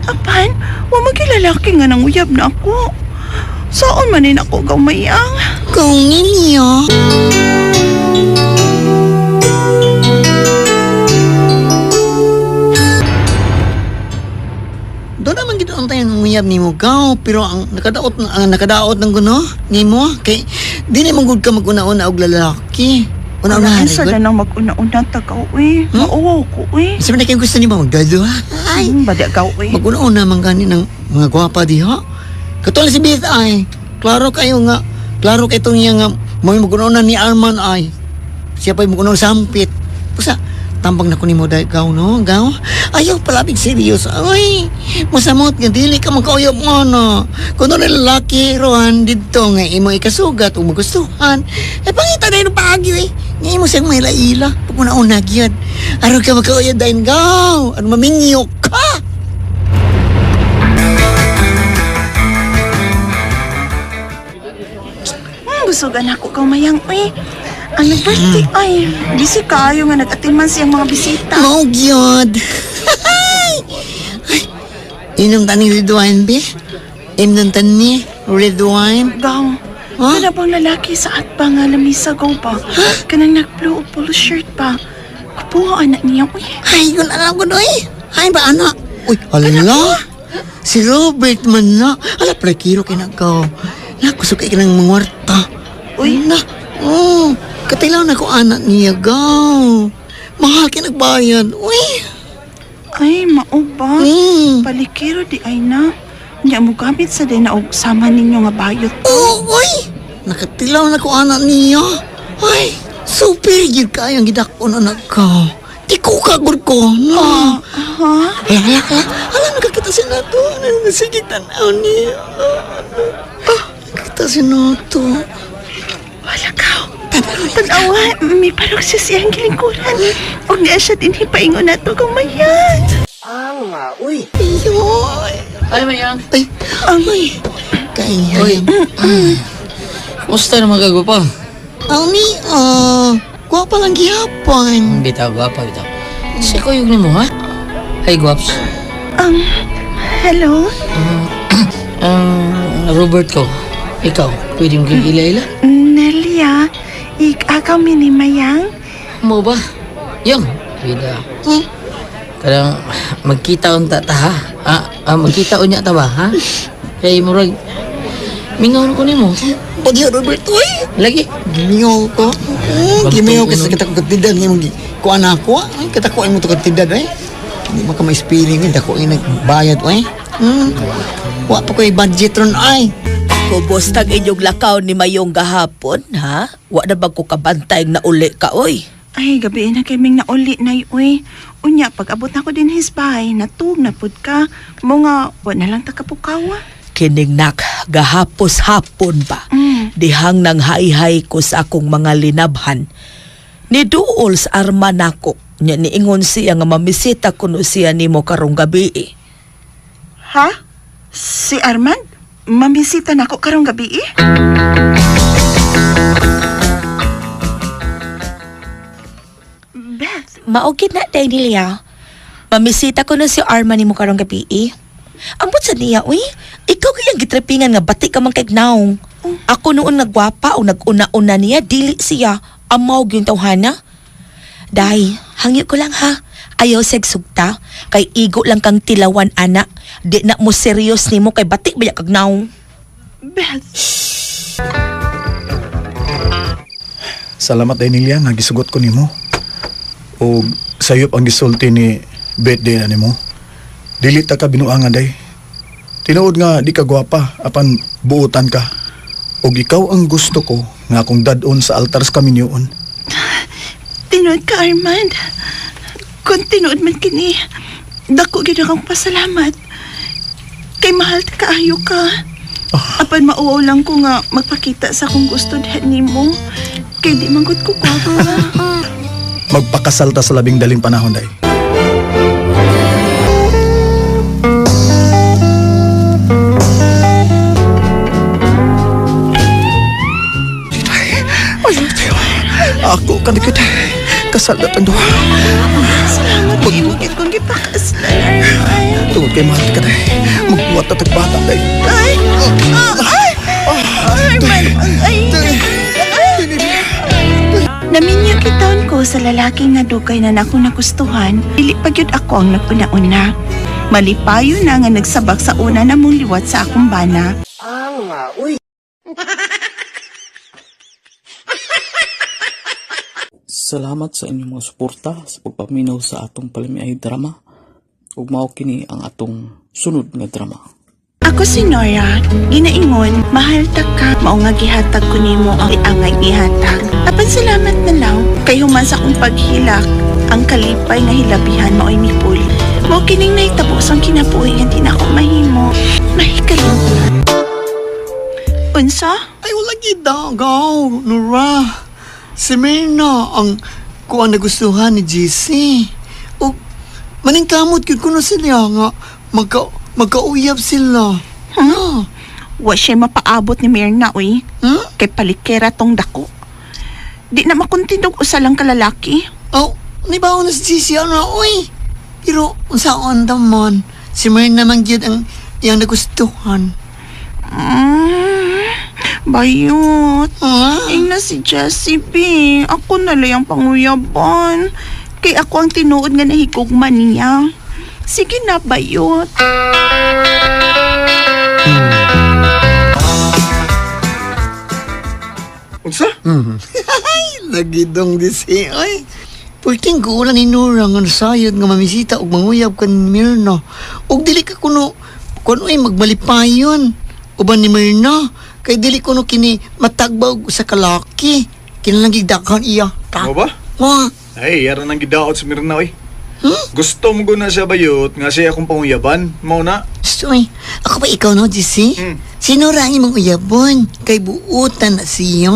Apan, wa magilalaki nga nang uyab na ako. Saon man ni nako gaw mayang. Kung ninyo. Doon naman gito ang tayong uyab ni mo gaw, pero ang nakadaot ng guno nimo kay di na gud ka maguna-una og lalaki. Una-una Wala sa gud. na mag-una-una ta gaw eh. Mauwaw ko eh. Sabi na kayo gusto nimo magdaduha. Ay, Badi gaw eh. maguna-una man gani ng mga gwapa diha. Katulad si Beth ay, klaro kayo nga, klaro kay itong niya nga, may maguna-una ni Arman ay. Siya pa'y maguna sampit. Pusa, tambang na ko nimo dahil gaw no, gaw. Ayaw palabig serious. Ay, masamot nga dili ka magkauyab mo no. Kung ano lalaki rohan didto nga imo ikasugat o magustuhan. Eh pangita na yun paagyo eh. Nga imo siyang mahila-ila. Pag una-una gyud. Aron ka magkauyab dahil gaw. Aron maminyo ka. Busugan ako gaw mayang eh. Ang nag-birthday ay, busy kayo nga nag-atiman siyang mga bisita. Mao gyud. Ay, inom ta ni red wine, be. Inom ta ni red wine. Gaw, Ha? kana bang lalaki sa atba nga lamisa gaw ba? Kanang nag-blue o polo shirt pa. Kupuha anak niya, uy. Ay, yun alam ko doy. Ay, ba, anak? Uy, hala. Si Robert man na. Hala, pala kiro kinagaw. Nakusog kay kanang mangwarta. Uy. Na. Oh, katilaw na ko anak niya, gaw. Mahal kinagbayad. Uy. Ay, mao ba? Palikiro di ay na. Nya mo gamit sa din na og sama ninyo nga bayot. Oh, uy. Nakatilaw na ko anak niya. Ay, super gyud kayo ang gidakon anak ko. Di ko kagod ko, no. Ha? Hala, hala, hala. Hala, nakakita si Nato. Sige, tanaw niya. Nakakita si Nato. Wala ka. Tanawa, may parok siya siyang gilingkuran. Og niya siya din hipaingon na to gumayan. Uy. Ayoy. Ay, Mayang. Ay, ay. Kaya. Uy. Kumusta naman kagwapa? Ang ni, ah, gwapa lang gihapon. Bitaw, gwapa, bitaw. Si kuyog ni mo, ha? Hey, gwaps. Hello? Robert ko. Ikaw, pwede mong kikila-ila? Nelia, ik-akaw mi ni Mayang? Mo ba? Yung, bida. Hmm? Kadang magkita unta ta ha? Magkita unya ta ba ha? Kay murag mingaw ko nimo. Pagyo, Robert, uy. Lagi. Gimingaw ko. Gimingaw kasi kita ko katidad. Ngayon, kuan ako. Ay, kita ko ay mo to katidad, ay. Hindi mo ka ma-spelling, eh. Dako ay nagbayad, ay. Wa pa ko budget ron, ay. Kubos tag inyong lakaw ni Mayong gahapon, ha? Wa na ba ko kabantay na uli ka, oy? Ay, gabi na kay Ming nauli na uy. Unya, pag abot na ko din his bahay, natug na pud ka. Mo nga, wa na lang ta kapukawa. Kiningnak, gahapos hapon ba? Dihang nang hay-hay ko sa akong mga linabhan. Ni duol sa arma nako, nya niingon siya nga mamisita kuno siya nimo karong gabi. Eh. Ha? Si Armand? Mamisita na ako karong gabi eh? Beth, Maugid na day nilya. Mamisita ko na si Arma nimo karong gabi eh. Ambot sa niya, uy. Ikaw kayang gitrepingan nga bati ka man kay gnaong. Ako noon nagwapa o naguna-una niya, dili siya. Amaw yung tawhana. Day, hangyo ko lang ha. Ayaw seg sugta. Kay igo lang kang tilawan, ana. Di na mo serious nimo kay bati ba kag naong. Beth, Salamat Danilia nga gisugot ko nimo. O sayop ang gisulti ni Beth day na nimo. Dili ta ka binuangan day. Tinuod nga di ka gwapa apan buotan ka. Og ikaw ang gusto ko nga akong dad-on sa altar sa kaminyoon. tinuod ka Armand. Kung tinuod man kini, dako gyud akong pasalamat. Kay mahal ta kaayo ka. Apan mauwaw lang ko nga magpakita sa akong gusto diha nimo. Kay di man gud ko gwapa. Magpakasal ta sa labing daling panahon day. Ay, ako kanikit. Kasal na tang duha. Salamat imo gid kung Kay mahal ka day. Magbuhat na tagbata day. Ay! Ay! Arman! Ay! Naminyo kitaon ko sa lalaki nga dugay na nako nagustuhan, dili pa gyud ako ang naguna-una. Malipayo na nga nagsabak sa una namong liwat sa akong bana. Salamat sa inyong mga suporta sa pagpaminaw sa atong palamiay drama. Ug mao kini ang atong sunod nga drama. Ako si Nora, ginaingon, mahal ta ka, mao nga gihatag ko nimo ang angay gihatag. Apan salamat na lang, kay human sa akong paghilak, ang kalipay nga hilabihan mao'y mipuli. Mao kining nahitabo sa kinabuhi nga di na ako mahimo. Mahikalimtan. Unsa? Ay, wala gid gaw, Nora. Si Myrna ang kuan nagustuhan ni GC. O, maningkamot gyud kuno sila nga magkauyab sila. Hmm? Wa siya mapaabot ni Mirna, uy. Hmm? Kay palikera tong dako. Di na makuntindog usa lang kalalaki. Oh, nibaw na si GC ano, uy. Pero, unsaon ta man, si Myrna man gyud ang iyang nagustuhan. Bayot. Ha? Ingna si Jessie B. Ako na lang ang panguyaban. Kay ako ang tinuod nga nahigugma niya. Sige na, bayot. Unsa? Lagi dong di si ay. Pulting ko ni Nora nga nasayod nga mamisita og manguyab kan ni Mirna. Og dili ka kuno kuno ay magmalipayon uban ni Mirna kay dili kuno kini matagbaw sa kalaki. Kinalang gigdakan iya. Ta. Mo ba? Wa. Ay, yara nang gidaot si Mirna oy. Gusto mo guna siya bayot nga siya akong panguyaban. Mao na. Gusto ay. Ako ba ikaw no, GC? Mm. Si Nora ang imong uyabon kay buutan na siya.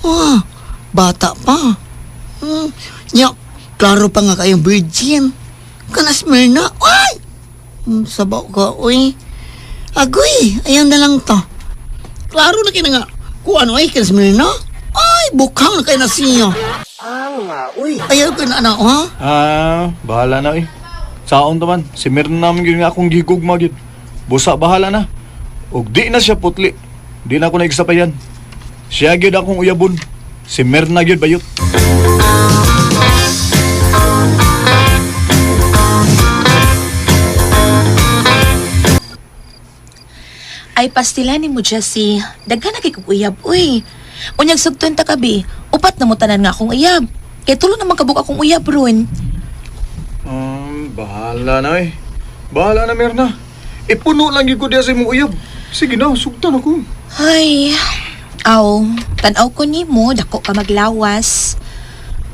Wah, bata pa. Nya, klaro pa nga kayong virgin. Kanas Mirna, ay! Sabaw ka, uy. Agoy, ayaw na lang to. Klaro na kina nga, kung ano ay, kanas Mirna. Ay, bukang na kayo na siya. Ayaw ka na, anak, ha? Ah, bahala na eh. Saon ta man, si Mirna naman gyud nga akong gigugma gyud. Busa bahala na. Og di na siya putli. Di na ako naigsapayan. Siya gyud akong uyabon. Si Mirna gyud bayot. Ay pastila ni mo Jessie, daghan na kay kog uyab uy. Unyag sugton ta kabi, upat na mo tanan nga akong uyab. Kay tulo naman kabuk akong uyab ron. Bahala na eh. Bahala na Mirna. Ipuno lang gyud ko diya sa imong uyab. Sige na, sugtan ako. Ay, aw, tan-aw ko nimo, dako ka maglawas.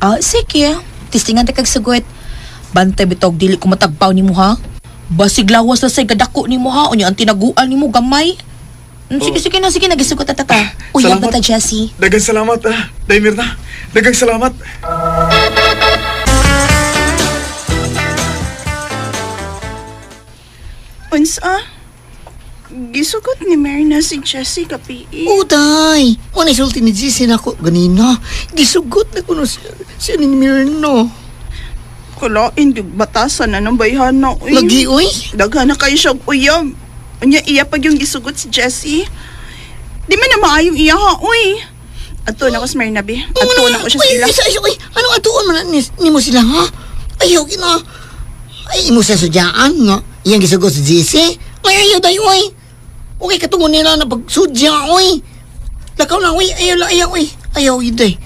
Ah, sige, tistingan ta kag sugot. Bantay bitog dili ko matagpaw nimo ha. Basig lawas na say gadako nimo ha, unya ang tinaguan nimo gamay. Sige, sige na, sige na, gisugot ta ta. Uyab Salamat. ba ta, Jessie? Daghang salamat ah. Day Mirna. Daghang salamat. Unsa? Gisugot ni Mirna si Jessie gabi. Uday! Wala sulti ni GC na ako ganina. Gisugot na kuno siya ni Mirna. Kalain, di batasan na ng bayhana. Uy. Lagi, uy. Daghan na kayo siyang uyab. Unya, iya pag yung gisugot si Jessie. Di man na maayong iya ha, uy. Ato na ko sa Mirna, be. Ato na ko siya Uy, sila. Uy, uy, anong atuon man na ni mo sila, ha? Ayaw, gina. Ay, imo sa sudyaan, nga. Iyang gisugot si GC. Ay, ayaw dayo, uy. Okay, katungo nila na pagsudya, uy. Lakaw na, uy. Ayaw, la, ayaw, uy. Ayaw, yun, day.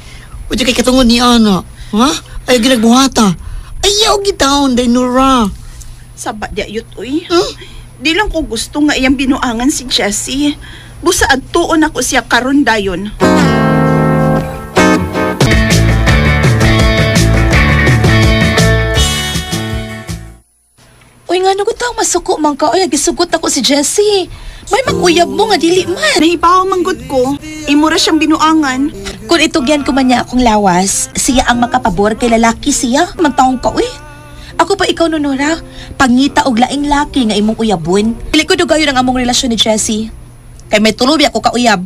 Uy, kay katungo ni Ana. Ha? Ayaw, ginagbuhata. Ayaw, gitaon, day, Nora. Saba di ayot, uy. Hmm? Di lang ko gusto nga iyang binuangan si Jessie. Busa adtuon ako siya karon dayon. Uy, nga nung tao masuko man ka, uy, gisugot ako si Jessie. May mag-uyab mo nga dili man. Nahibaw manggod ko. Imura siyang binuangan. Kung itugyan ko man niya akong lawas, siya ang makapabor kay lalaki siya. Mantaong ka, uy. Ako pa ikaw, Nonora. Pangita og laing laki nga imong uyabon. Dili ko dugayon ang among relasyon ni Jessie. Kay may tulubi ako kauyab.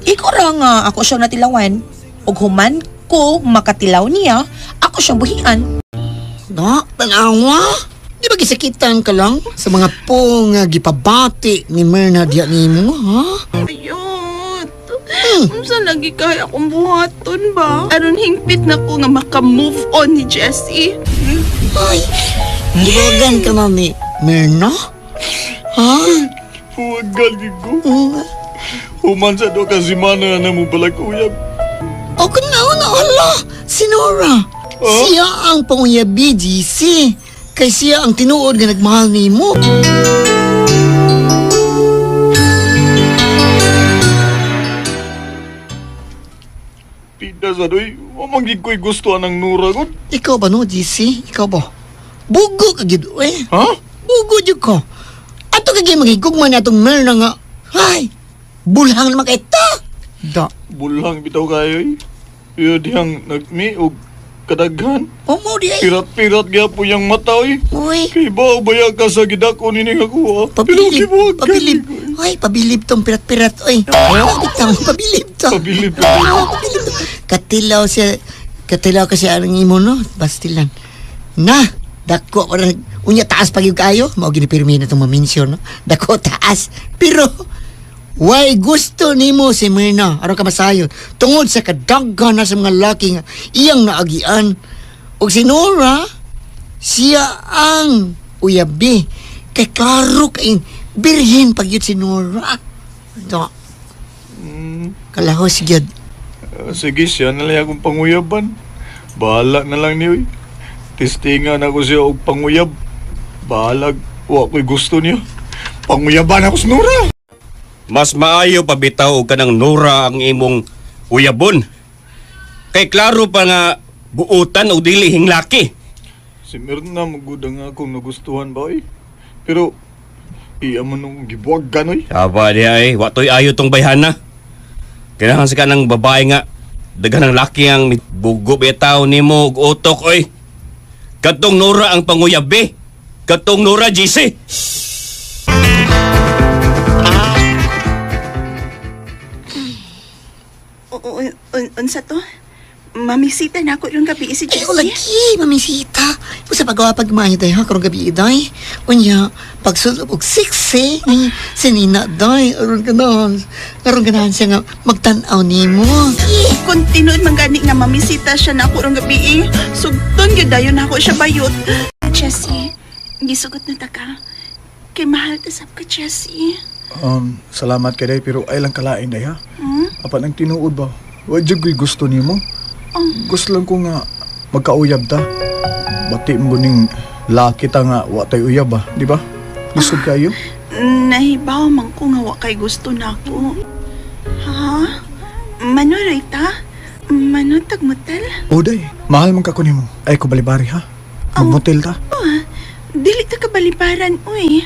Ikaw ra nga ako siyang natilawan. Ug human ko makatilaw niya, ako siyang buhian. Na, tanawa. Di ba gisakitan ka lang sa mga po nga gipabati ni Myrna diya nimo, ha? Ayot. Unsa lagi kaya akong buhaton ba? Aron hingpit na ko nga maka-move on ni Jessie. Ay, gibuwagan ka mami. Myrna? Ha? Buwagan gid ko. Human sa do ka simana na mo balag uyab. O kung na, hala, si Nora. Siya ang panguyabi, GC. Kay siya ang tinuod nga nagmahal nimo. Pida sa doy, wa man gid ko'y gusto anang Nora gud. Ikaw ba no, GC? Ikaw ba? Bugo ka gid, eh. Ha? Bugo jud ko. Ato ka gyud magigugma na atong Myrna nga. Ay, bulhang naman kay ta. Da. Bulang bitaw kayo eh. Iyo dihang nagmi og kadaghan. O mo di ay. Pirat-pirat gyapon yang mata oy. Uy. Kay ba baya ka sa gidako ni nga kuha. Pero Pabilib, gibuwagan pabilib. gid ko, eh. Ay, pabilib tong pirat-pirat. Oy, bitaw, pabilib to. Pabilib. Oo, pabilib to. Katilaw siya, katilaw kasi ang imo no, bastilan. Na, dako ko na, unya taas pag yung kayo, mao ginipirmi na itong maminsyon, no? Dako taas. Pero, why gusto nimo si Myrna, aron ka masayon, tungod sa kadaghan na sa mga laki nga iyang naagian. Og si Nora, siya ang uyabi. Kay klaro kay birhin pag yun si Nora. Do. Kalahos gyud. Sige siya na lang akong panguyaban. Bahala na lang niyo. Testingan ako siya og panguyab. Bahalag, wa ko'y gusto niya. Panguyaban ako sa Nora. Mas maayo pabitaw og kanang Nora ang imong uyabon. Kay klaro pa nga buutan og dili hinglaki. Si Mirna magud ang akong nagustuhan ba eh. Pero iya man nung gibuwag ganoy. Aba di ay, wa toy ayo tong bayhana. Kailangan sa kanang babae nga daghan ng laki ang bugo bitaw nimo og utok oy. Katong Nora ang panguyabi. Katong Nora GC. Unsa to? Mamisita na ako yung gabi si Ay, Jessie. lagi, mamisita. Usa pagawa pag maayo day ha, karong gabi day. Unya, pagsulod og 6 eh. Si Nina day, aron ganahan. Aron ganahan siya nga magtan-aw nimo. Kung tinuod man gani nga mamisita siya na ako rong gabi eh. Sugton gyud dayon na ako siya bayot. Jessie, gisugot na ta ka. Kay mahal ta sab ka, Jessie. Salamat kay day pero ay lang kalain day ha. Apan ang tinuod ba? Wa jud ko'y gusto nimo. Gusto lang ko nga magkauyab ta. Bati mo ning laki ta nga wa tay uyab ba, di ba? Lisod kayo. Nahibaw man ko nga wa kay gusto na ako. Ha? Mano ta? Mano tagmotel? O day, mahal man ka ko nimo. Ay ko balibari ha. Magmotel ta. Dili ta kabalibaran, uy.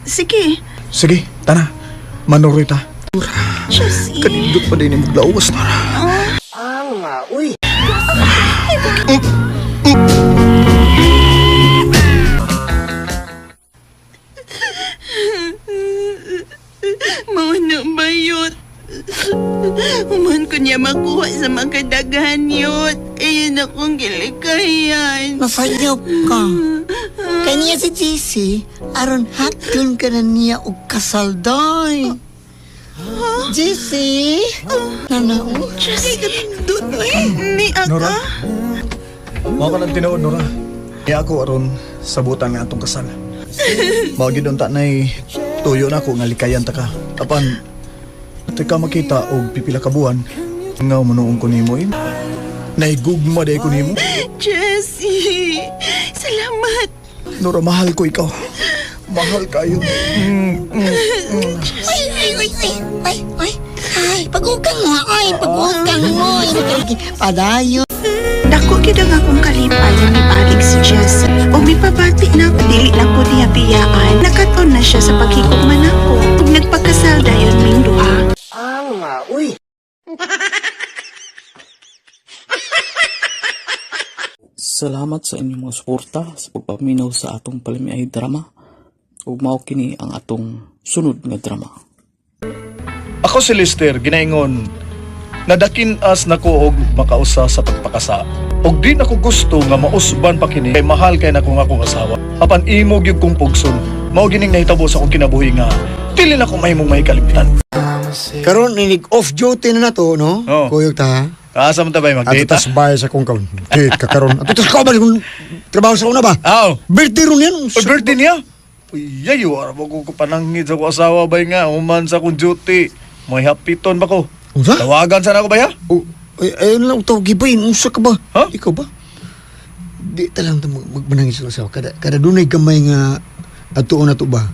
Sige, Sige, tana. Manuroy ta. Jessie. Kanindot pa din imong lawas na. Mao na bayot. Human ko niya makuha sa mga kadaghan yun. Ayun akong gilikayan. Masayop ka. Kay niya si JC, aron hatun ka na niya og kasal day. JC, nana oh. Jessie. Kanindot eh. Ni Nora? aga. Mao ka ng tinuod, Nora. Niya ako aron sabutan nga atong kasal. Mao gid unta nay tuyo na ako nga likayan ta ka. Apan ti ka makita og pipila ka buwan nga munuong ko nimo eh. Naigugma day ko nimo. Jessie. Salamat. Nora, mahal ko ikaw. Mahal kayo. Ay, ay, ay, ay, ay, ay, ay, pag-ukang mo, ay, pag-ukang mo. Ay, Padayon. Dako gyud ang akong kalipay nga mibalik si Jessie. O mipabati na ako, dili na ko niya biyaan. Nakaton na siya sa paghigugma nako. Ug nagpakasal dayon ming duha. Salamat sa inyong mga suporta sa pagpaminaw sa atong palamiay drama. Ug mao kini ang atong sunod nga drama. Ako si Lester, ginaingon. Nadakin-as nako og makausa sa pagpakasa. Og di nako gusto nga mausban pa kini kay mahal kay nako nga akong asawa. Apan imo gyud kong pugson. Mao gining nahitabo sa akong kinabuhi nga dili na ko mahimong mahikalimtan. Karon inig off duty na nato, no? Oo. Kuyog ta. Asa man ta bay Ato mag-date? tas bay sa kong kaon. Date ka karon. Ato tas kaon ba kung trabaho sa una ba? Aw. Birthday ron yan. Oy, birthday niya. Uy, yayo, ara mo ko panangid sa akong asawa bay nga human sa akong duty. May hapiton ba ko? Unsa? Tawagan sana ko bay ha? Oh, ay, ayun lang tawag gibay. Unsa ka ba? Ha? Ikaw ba? Di talang ta magmanangit sa asawa. Kada dunay gamay nga atuon na to ba?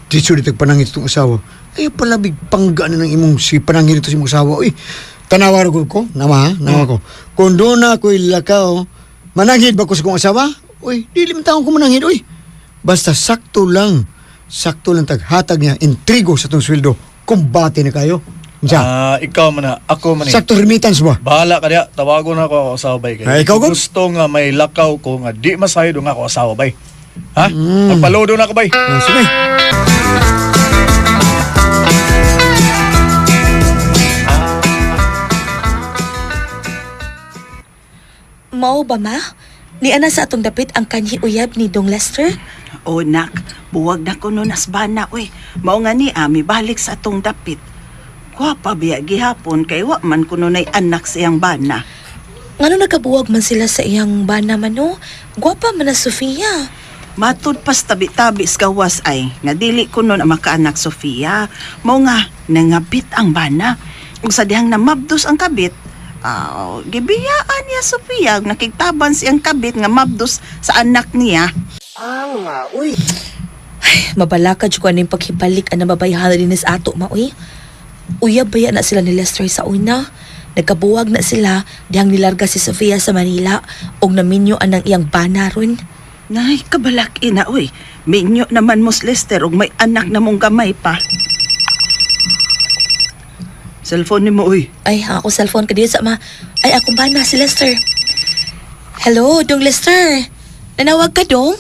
Diso di tagpanangit itong asawa. Ay palabig pangga na ng imong si panangit ito sa imong asawa. Uy, tanawa ra gud ko. Nama ha? Nama ko. Kung doon na ako'y lakaw, mananghid ba ko sa kong asawa? Uy, dili man taon ko mananghid. Uy, basta sakto lang. Sakto lang taghatag niya intrigo sa tong sweldo. Kumbate na kayo. Unsa? Ah, ikaw man na, ako man eh. Sakto remittance ba? Bahala ka diya, tawagon na ako ako asawa bay kay. Ay, ikaw, Gob? Gusto nga may lakaw ko nga di masayod nga ako asawa bay. Ha? Magpaludo na ako bay. Ah, sige. Mao ba ma? Ni ana sa atong dapit ang kanhi uyab ni Dong Lester? O nak, buwag na ko nun asbana uy. Mao nga ni ami balik sa atong dapit. Gwapa biya gihapon kay wa man kuno nay anak siyang bana. Ngano nagkabuwag man sila sa iyang bana man no? Gwapa man na Sofia. Matud pas tabi-tabi sa gawas ay nga dili ko nun ang makaanak Sofia. Mao nga nangabit ang bana. Ug sa dihang namabdos ang kabit, aw, gibiyaan niya Sofia ug nakigtaban siyang kabit nga mabdos sa anak niya. Mabalaka jud ko aning paghibalik ang nababayhan din sa ato maoy. Uyab baya na sila ni Lester sa una. Nagkabuwag na sila dihang nilarga si Sofia sa Manila ug naminyo anang iyang bana ron. Nay, kabalak ina uy. Minyo naman mo si Lester ug may anak na mong gamay pa. Cellphone ni mo uy. Ay, ang ako cellphone ka sa ma. Ay, akong bana si Lester. Hello, Dong Lester. Nanawag ka, Dong?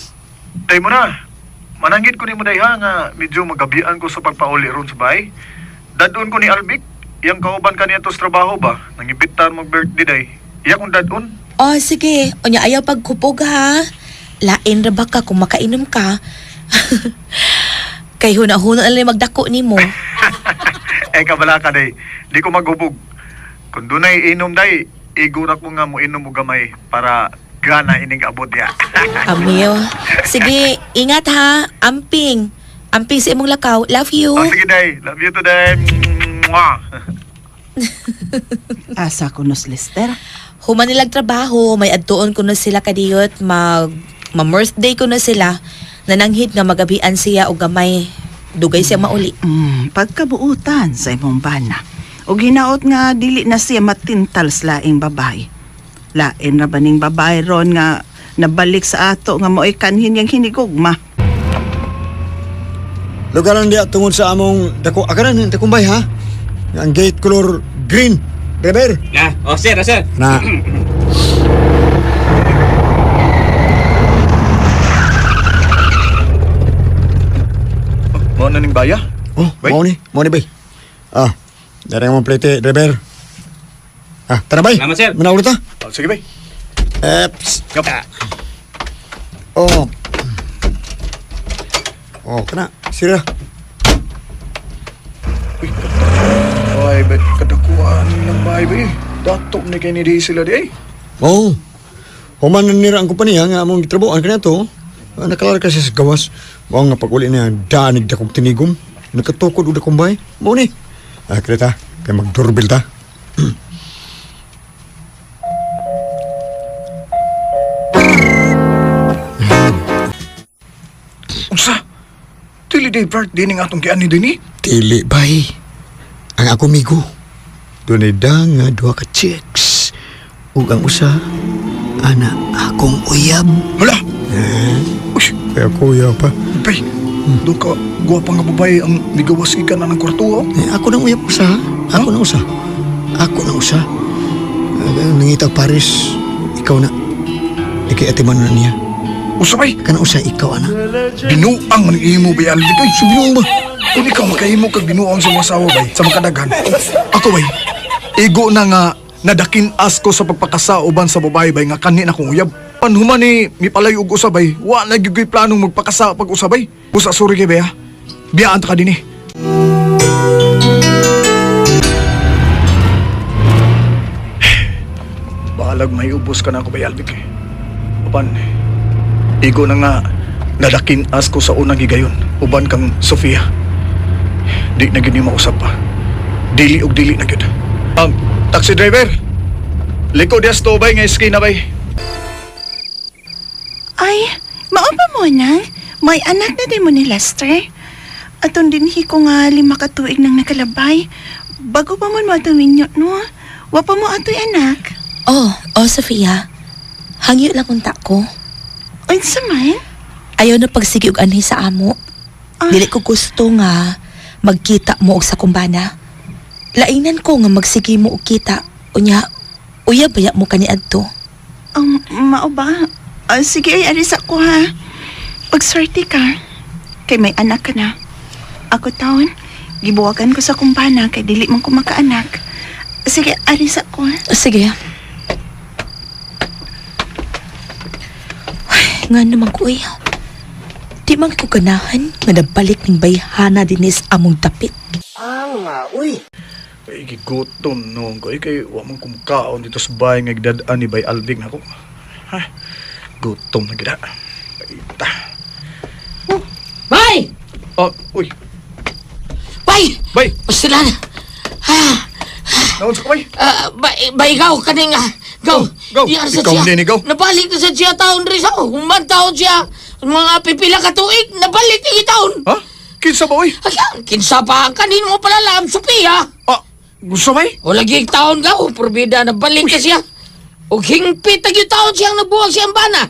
Tay mo na. Mananggit ko ni mo day ha nga medyo magabian ko sa pagpauli ron sa bay. Dadon ko ni Albic. Iyang kauban ka niya to sa trabaho ba? Nangibitan mag birthday day. Iya kong dadon. Oh, sige. Unya, ayaw pagkupog ha. Lain ra ba ka kung makainom ka? Kay huna-huna na lang magdako nimo. Eh kabala ka day. Di ko maghubog. Kung dunay inom day, igura ko nga mo inom og gamay para gana ining abot ya. Amiw. Sige, ingat ha. Amping. Amping sa imong lakaw. Love you. Oh, sige day. Love you today. Mwah. Asa ko no si Lester. Human nilang trabaho, may adtuon ko na sila kadiyot, mag ma-birthday ko na sila. Nananghid nga magabian siya og gamay. Dugay siya mauli. Pagkabuutan sa imong bana. Ug hinaot nga dili na siya matintal sa laing babae. Lain ra ba ning babae ron nga nabalik sa ato nga mo'y kanhin yang hinigugma. Lugaran diya tungod sa among dako akaran dakong bay ha. Ang gate color green. Driver. Ah, oh sir, oh, sir. Na. Mao na ning baya? Oh, Bay. mao ni, mao ni bay. Ah, dari mo plate driver. Ah, tara bay. Salamat, sir. Manawag ta. Oh, sige bay. Eh, psst. Yup. Oh. Oh, kana. Sira. Uy, ay, bay, kadakuan ng bahay bay. Datok ni kay ni di sila di ay. Oh. Human na nira ang kompanya nga among gitrabuan kaniya to. Ah, nakalar kasi sa gawas. Mao nga pag-uli niya daanig dakong tinigom. Nakatukod og dakong bay. Mao ni. Ah, kreta, kay mag-doorbell ta. Unsa? Dili day birthday ning atong giani dinhi. Dili bay. Ang ako migo. Dunay da nga duha ka chicks. Ug ang usa ana akong uyab. Hala. Eh, Uy, kaya kuya pa. bay. Doon ka gwapa nga babae ang migawas ikan na ng kwarto. Oh. Eh, ako nang uyab usa. ha? Ako nang usa. Ako nang usa. Eh, nangitag Paris. Ikaw na. Ikay atiman na niya. Usa bay. Kana usa ikaw ana. Binuang man imo bay Alvic ay. Binuang ba? Kung ikaw makahimo kag binuang sa mga asawa bay sa makadaghan. Ako bay. Igo na nga nadakin-as ko sa pagpakasa uban sa babae bay nga kani na kong uyab. Panhuman ni mipalay og usabay, wa na gyud ko'y planong magpakasa pag usabay. Busa sorry kay baya. Biyaan ta ka dinhi. Bahalag may ubos ka na ako bay Alvic eh. Upan, igo na nga nadakin-as ko sa unang higayon uban kang Sofia. Di na gyud ni mausap pa. Dili og dili na gyud. Taxi driver. Liko dias to bay nga eskina bay. Ay, mao pa mo na. May anak na din mo ni Lester. Atong dinhi ko nga 5 ka tuig nang nakalabay. Bago pa man mo atong minyo, no? Wa pa mo atoy anak. Oh, oh Sofia. Hangyo lang unta ko. Unsa man? Ayaw na pagsige og anhi sa amo. Ah. Dili ko gusto nga magkita mo og sa kumbana. Lainan ko nga magsige mo og kita. Unya, uya baya mo kaniadto. Mao ba? Ah, sige, ay aris ako ha. Pagswerte ka. Kay may anak ka na. Ako taon, gibuwagan ko sa kumpana kay dili man ko makaanak. Sige, aris ako ha. Sige. Ay, nga naman ko eh. Di man ko ganahan nga nabalik ning bayhana dinis among dapit. Ay, gigutom noon ko. Ay, kay wa man kumkaon dito sa bahay nga gidad-an ni Bay Alvic nako. Ha? Gutom na gid. Paita. Bay! Oh, uy. Bay! Bay, Sila na. Ah, naon sa kamay? ah, bay, bay, ikaw, kaning, ah, go. Oh, go. Diyan sa Ikaw siya. din, ikaw. Nabalik na sa siya taon rin sa Human taon siya. Mga pipila ka tuig, nabalik na taon. Ha? Kinsa ba uy? Ay, kinsa pa, kanino mo pala lam, Sophia. Ah, gusto bay? O lagi taon ka, o probida, nabalik ka siya. O hingpit ang yung taon siyang nabuwag siyang bana.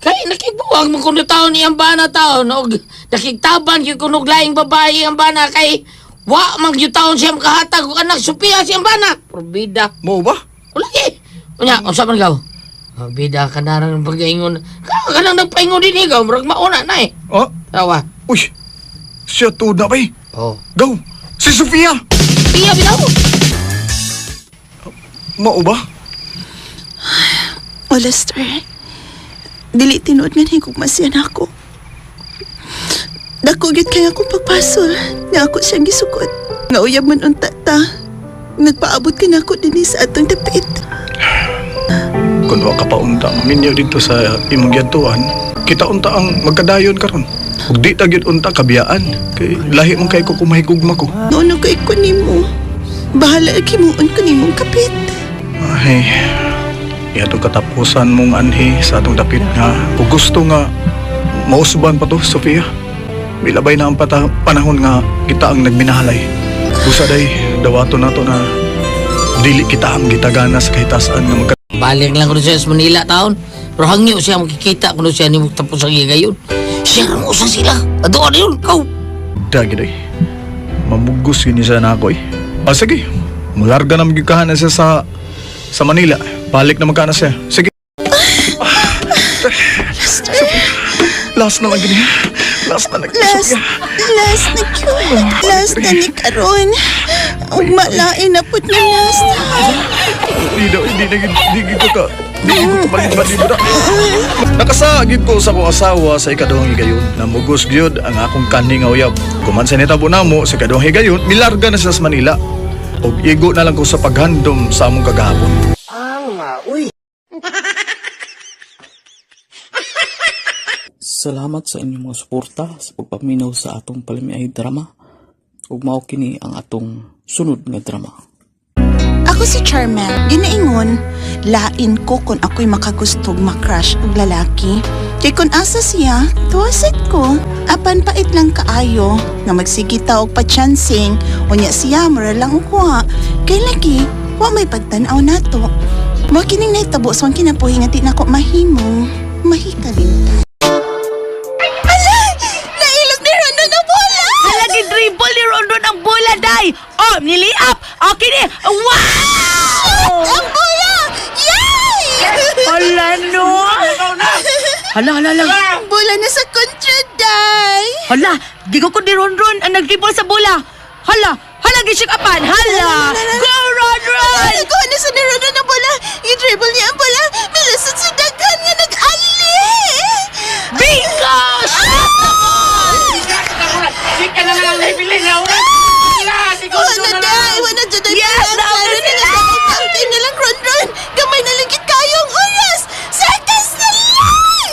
Kay nakibuwag mo kuno taon niyang bana taon. O nakigtaban yung kunog laing babae ang bana. Kay wa mang yung taon siyang makahatag og anak Sophia siyang bana. Probida. Mo ba? O lagi. Unya, unsa man gaw? Bida ka na rin pag-ingon. Ka nang nagpaingon din ikaw, murag mauna na eh. Ah, Tawa. uy. Siya tuod na bay. Oh. Go. Si Sofia. Sophia, bitaw. Mao ba? O Lester, dili tinuod nga higugma siya nako. Dako gyud kay akong pagpasol nga ako siyang gisukot. Nga uyab man unta ta. Nagpaabot ka nako dinhi sa atong dapit. Kung wa ka pa unta maminyo dito sa imong giadtuan, kita unta ang magkadayon karon. Ug di ta gyud unta kabiyaan kay lahi man kay ko kung mahigugma ko. Noon ko iko nimo. Bahala kimuon ko nimong kapit. Ay, iatong katapusan mong anhi sa atong dapit nga kung gusto nga mausban pa to, Sofia. Milabay na ang panahon nga kita ang nagminahalay. Busa day, dawato nato na dili kita ang gitagana sa kahitasan nga magka Balik lang ko siya sa Manila taon. Pero hangyo siya makikita kuno siya ni tapos ang gayon. Siya ra mo usa sila. Adoon yun, go. Dagi day. Mamugos yun siya na ako eh. Ah, sige. Mularga na magyukahan na siya sa Manila. Balik na magkana siya. Sige. Lester, Last na lang gini. Last na lang. last, Sofia. last na cute. Last na ni karon. Ug malain na pud ni last. Hindi daw, hindi na, hindi ko ka. Hindi ko kapalit ba na. Nakasagid ko sa akong asawa sa ikaduhang higayon. Namugos gyud ang akong kaning nga uyab. Kuman sa nitabo namo sa ikaduhang higayon, milarga na siya sa Manila. Og igo na lang ko sa paghandom sa among kagahapon. Salamat sa inyong mga suporta sa pagpaminaw sa atong palamiay drama. Ug mao kini ang atong sunod nga drama. Ako si Charmel, ginaingon, lain ko kung ako'y makagustog makrush og lalaki. Kay kung asa siya, tuwasit ko. Apan pait lang kaayo, nga magsigita og pachansing, unya siya mura lang og kuha. Kay lagi, wa may pagtan-aw nato. Mao kining nahitabo sa akong kinabuhi nga di nako mahimo, mahikalimtan. Ala! Nailog ni Rondon ang bola! Hala, dribble ni Rondon ang bola, day! Oh, niliap! Okay ni! Wow! Ang bola! Yay! Hala, no! Hala, hala, hala. Ang bola na sa kontra, day! Hala, gigo ko ni Ronron ang nag-dribble sa bola. Hala, hala, gisik apan. Hala! Go, Ronron! Ron! Nakuha na sa ni Ronron ang bola. I-dribble niya ang bola. Milusot sa daghan nga nag-ali. Bingo! Sika na lang ang nahibili na oras! Sila! Segundo Wala na na, lang! wala na dyan. Yes, Klaro nauna na sila! nga ang team na lang, Ronron. Gamay na lang gid kayong oras. Seconds na lang!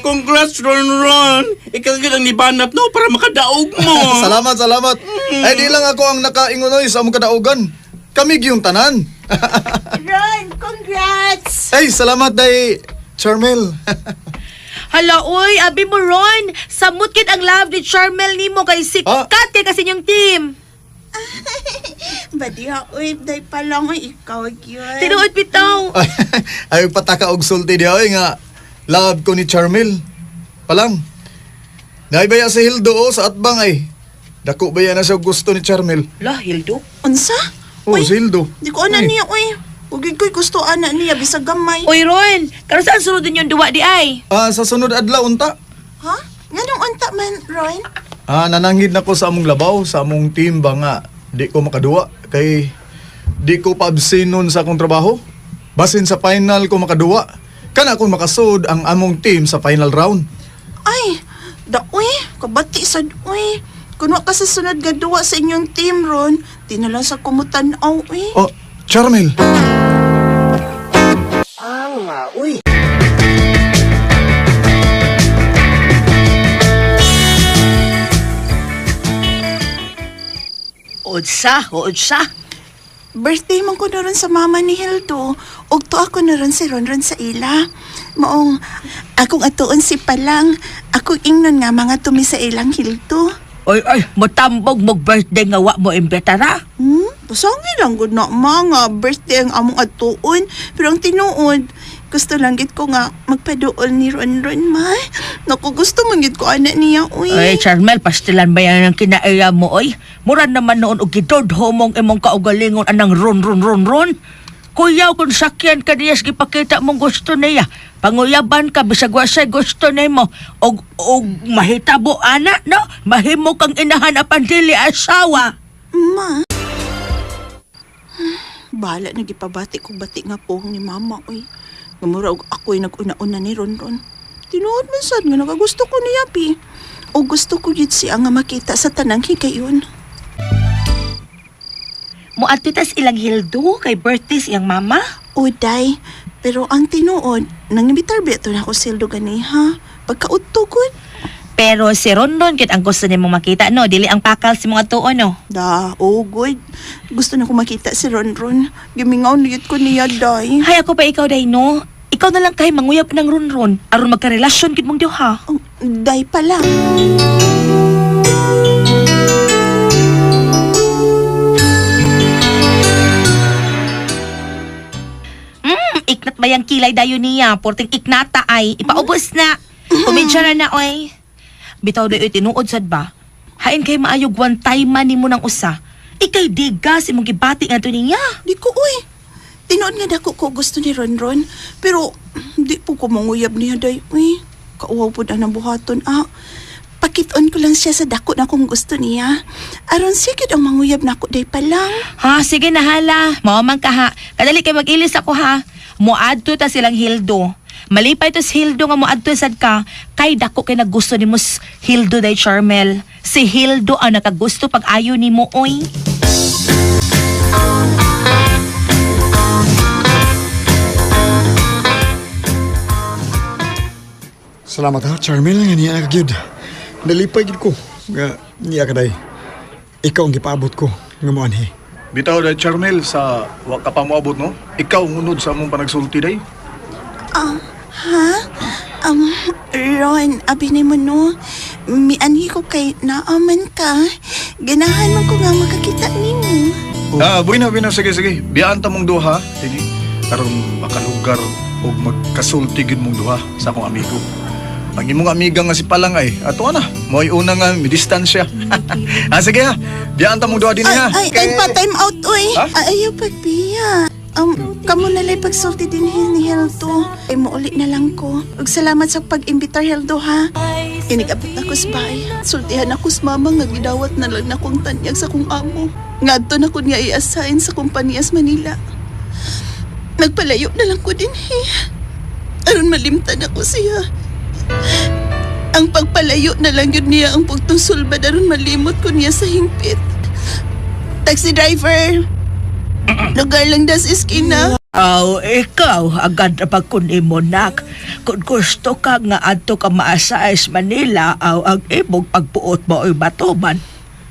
Congrats, Ron Ron! Ikaw gyud ang nibanat no para makadaog mo. Salamat, salamat. Ay, di lang ako ang nakaingunoy sa among kadaugan. Kami gyung tanan. Ron, congrats! Ay, salamat day, Charmel. Hala, uy, abi mo Ron, samot kid ang love ni Charmel nimo kay sikat kay kasi inyong team. Badiha, uy, day pa lang, uy, ikaw yun. Tinuod bitaw. Ay, ay pataka og sulti di oy nga love ko ni Charmel. Palang. Naibaya si Hildo oh, sa atbang ay. Dako ba yan na siya gusto ni Charmel? La, Hildo. Unsa? Oh, Uy, si Hildo. Di ko ana Ay. niya, uy. Huwag ko'y gusto ana niya, bisag gamay. Uy, Ron, karon saan sunod din yung duwa di ay? Ah, sa sunod adlaw unta. Ha? Nganong unta man, Ron? Ah, nananghid na ko sa among labaw, sa among team ba nga di ko makaduwa kay di ko paabsinon sa akong trabaho. Basin sa final ko makaduwa. Kana akong makasud ang among team sa final round. Ay, da uy, kabati sad uy. Kun wa ka sa sunod nga duwa sa inyong team, Ron, di na lang sa kumutan-aw, uy. Oh, Charmel. Unsa, unsa. Birthday man ko na ron sa mama ni Hildo. Ug to ako na ron si Ronron sa ila. Maong, akong atuon si Palang. Akong ingnon nga mga tumi sa ilang Hildo. Oy, oy, mutambog mo birthday nga wa mo imbitara. Hmm? Pasangin lang gud na mga birthday ang among atuon. Pero ang tinuod, gusto lang gid ko nga magpaduol ni Ronron ma. Naku, gusto man gid ko ana niya, uy. Oy, Charmel, pastilan ba yan ang kinaiya mo, oy? Mura naman noon og gidodho mong imong kaugalingon anang ron ron ron ron. Kuyaw kung sakyan ka niya, gipakita mong gusto niya. Panguyaban ka, bisag wa siya gusto nimo. Og mahitabo ana, no? Mahimo kang inahan apan dili asawa. Ma. Bahala na gipabati ko bati nga pohong ni mama, uy. Ngamura og ako'y nag-una-una ni Ronron. Tinuod man sad nga nakagusto ko niya, pi. O gusto ko yun siya nga makita sa tanang higayon. Moadto tas ilang Hildo kay birthday sa iyang mama. O, day. Pero ang tinuod, nang imitar ba ito na ako sildo ganiha? Pagkaudto gud. Pero si Ronron kit ang gusto nimo makita no, dili ang pakal si mga tuon no. Da, oh good. Gusto na ko makita si Ronron. Gimingaw na yun ko niya, day. Hay ako pa ikaw day no. Ikaw na lang kay manguyab ng Ronron aron magkarelasyon gid mong duha. Oh, day pala. Iknat ba yung kilay dayon niya? Porting iknata ay ipaubos na. Kumidya na na oy. Bitaw dayoy tinuod sad ba? Hain kay maayog one time man nimo nang usa. Ikay digas imong gibati ngadto niya. Di ko, uy. Tinuod nga dako ko gusto ni Ronron. Pero, di po ko manguyab niya, day. Uy, kauwaw po na ng buhaton, ah. Pakiton ko lang siya sa dako na kung gusto niya. Aron siya gid ang manguyab na ako, day pa lang. Ha, sige na hala. Mao man ka ha. Kadali kay mag-ilis ako ha. Moadto ta silang Hildo. Malipay to si Hildo nga moadto sad ka. Kay dako kay naggusto nimo Hildo day Charmel. Si Hildo ang nakagusto pag ayo nimo oy. Salamat ha, Charmel, nga niya ka gyud. Nalipay gyud ko nga niya ka day. Ikaw ang gipaabot ko nga moanhi. Bitaw day Charmel sa wa ka pa moabot no. Ikaw ang unod sa among panagsulti day. Ah, ha? Ron, abi ni mo no. Mianhi ko kay naaman ka. Ganahan man ko nga makakita nimo. Ah, buena buena sige sige. Biyaan ta mong duha dinhi aron makalugar og magkasulti gid mong duha sa akong amigo. Ang imong amiga nga si Palang ay ato na. Mo'y una nga midistansya. Ah, sige ha. Biyaan ta mong duha dinhi ha. Ay, ay, ay pa, time out, uy. Ha? Ay, ayaw pagbiya. Kamo na lay pagsulti din ni Hildo. Ay muuli na lang ko. Ug salamat sa pag-imbitar Hildo ha. Inigabot na ko sa bahay. Sultihan ako sa mama nga gidawat na lang na kong tanyag sa kong amo. Ngadto na ko niya i-assign sa kumpanya sa Manila. Nagpalayo na lang ko din eh. Aron malimtan ako siya. Ang pagpalayo na lang yun niya ang pagtusulbad aron malimot ko niya sa hingpit. Taxi driver! Lugar lang das iskina. Aw, ikaw, agad na pagkunin mo, nak. Kung gusto ka nga adto ka maasa sa Manila, aw, ang imong pagbuot mo ay matuman.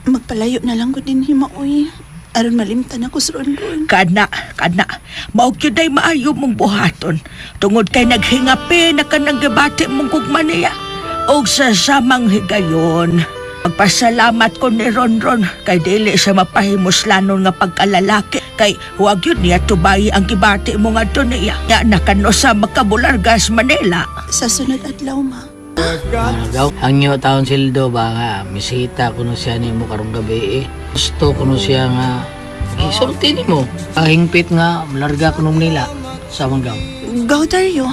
Magpalayo na lang ko din himaoy. Aron malimtan ako sa Ronron. Kana, kana, mao gyud ay maayo mong buhaton. Tungod kay naghingapi na ka nang gibati mong gugma niya. Og sa samang higayon, magpasalamat ko ni Ronron kay dili siya mapahimuslanon nga pagkalalaki kay huwag yun niya tubayi ang gibati mo nga niya. Ya nakano sa makabulargas Manila. Sa sunod adlaw, ma. Gaw, hangyo taon sildo ba nga misita kuno siya nimo karong gabi eh. Gusto kuno siya nga isulti nimo. Ang hingpit nga larga kuno nila sa manggaw. Gaw, Dario.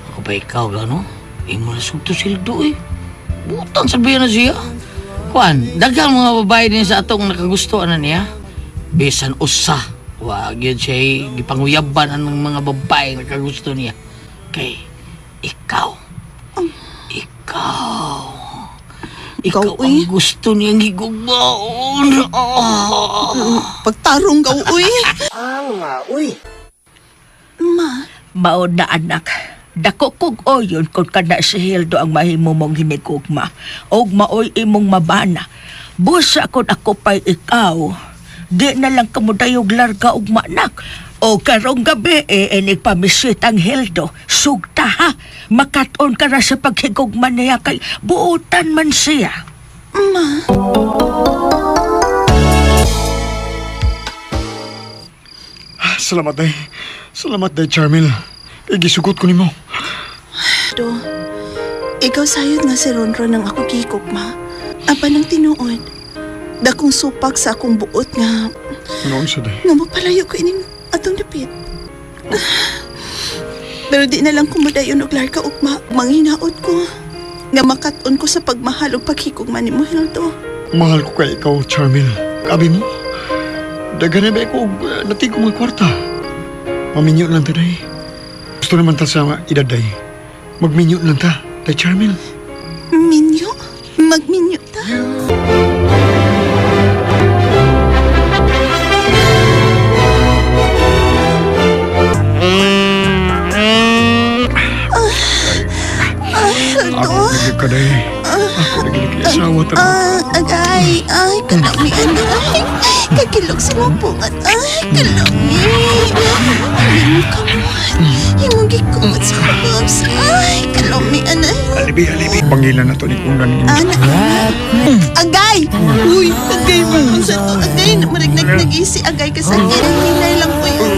Ako pa ikaw gano? Imo na sugto sildo eh. Butang sabihin na siya. Kuan, daghang mga babae din sa atong nakagusto ana niya. Bisan usa. Wag yun siya eh. Gipanguyaban ang mga babae nakagusto niya. Kay ikaw. Ikaw. Ikaw ang gusto niyang higugmaon. Oh. Pagtarong gaw, uy. Uy. Ma. Mao na anak. Dako kog oyon kung kana si Hildo ang mahimo mong hinigugma. Og maoy imong mabana. Busa kon ako pa'y ikaw. Di na lang kamudayog larga og manak. O karong gabi eh, inig pamisit ang Hildo. Sugta ha. Makaton ka ra sa paghigugma niya kay buotan man siya. Ma. Salamat day. Salamat day, Charmel. Kay gisugot ko nimo. Do, ikaw sayod nga si Ronron ang ako gihigugma. Apan ang tinuod. Dakong supak sa akong buot nga Ano sa day? nga mapalayo ko ining atong dapit. Pero di na lang kumudayon og larga ugma. Manghinaot ko. Nga makat-on ko sa pagmahal ug paghigugma nimo Hildo. Mahal ko kay ikaw, Charmel. Abi mo, daghan na ba ako og, natigo mga kwarta. Maminyo lang ta, day. Gusto naman ta sa edad, day. Magminyo lang ta, day, Charmel. Minyo? Magminyo ta? Ay, Hildo. Ako nagiging ka, day. Ako nagiging ka asawa ta. Ah, agay, ay, kalami, ay, kakilog sa mga bungat, ay, kalami. Ay, kamot, imong gikumot sa kabobs, ay, kalami, anay. Alibi, alibi. Pangilan na to ni Kundan. Ana, agay! Uy, agay mo kung sa to, agay, marig nag-isi, agay ka sa hinay lang ko yun.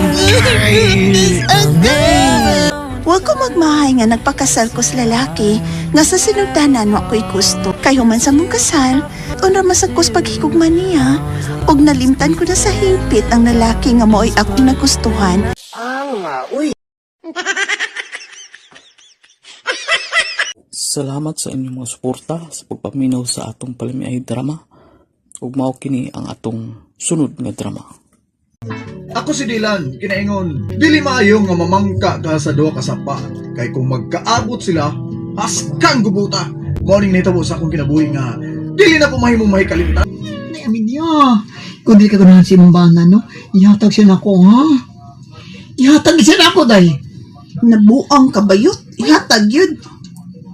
Agay! Huwag ko magmahay nga nagpakasal ko sa lalaki nga sa sinugdanan wa ko'y gusto. Kay human sa mong kasal, unra masagkos paghigugma niya. Og nalimtan ko na sa hingpit ang lalaki nga mo'y akong nagustuhan. Salamat sa inyong mga suporta sa pagpaminaw sa atong palamiay drama. Ug mao kini ang atong sunod nga drama. Ako si Dylan, kinaingon, dili maayo nga mamangka ka sa duha ka sapa. Kay kung magkaabot sila, haskang gubuta. Morning nahitabo sa akong kinabuhi nga, dili na ko mahimong mahikalimtan. Nay, Amelia, kung di ka ganahan si imong bana, no? Ihatag siya nako, ha? Ihatag siya nako, day. Nabuang kabayot, ihatag yun.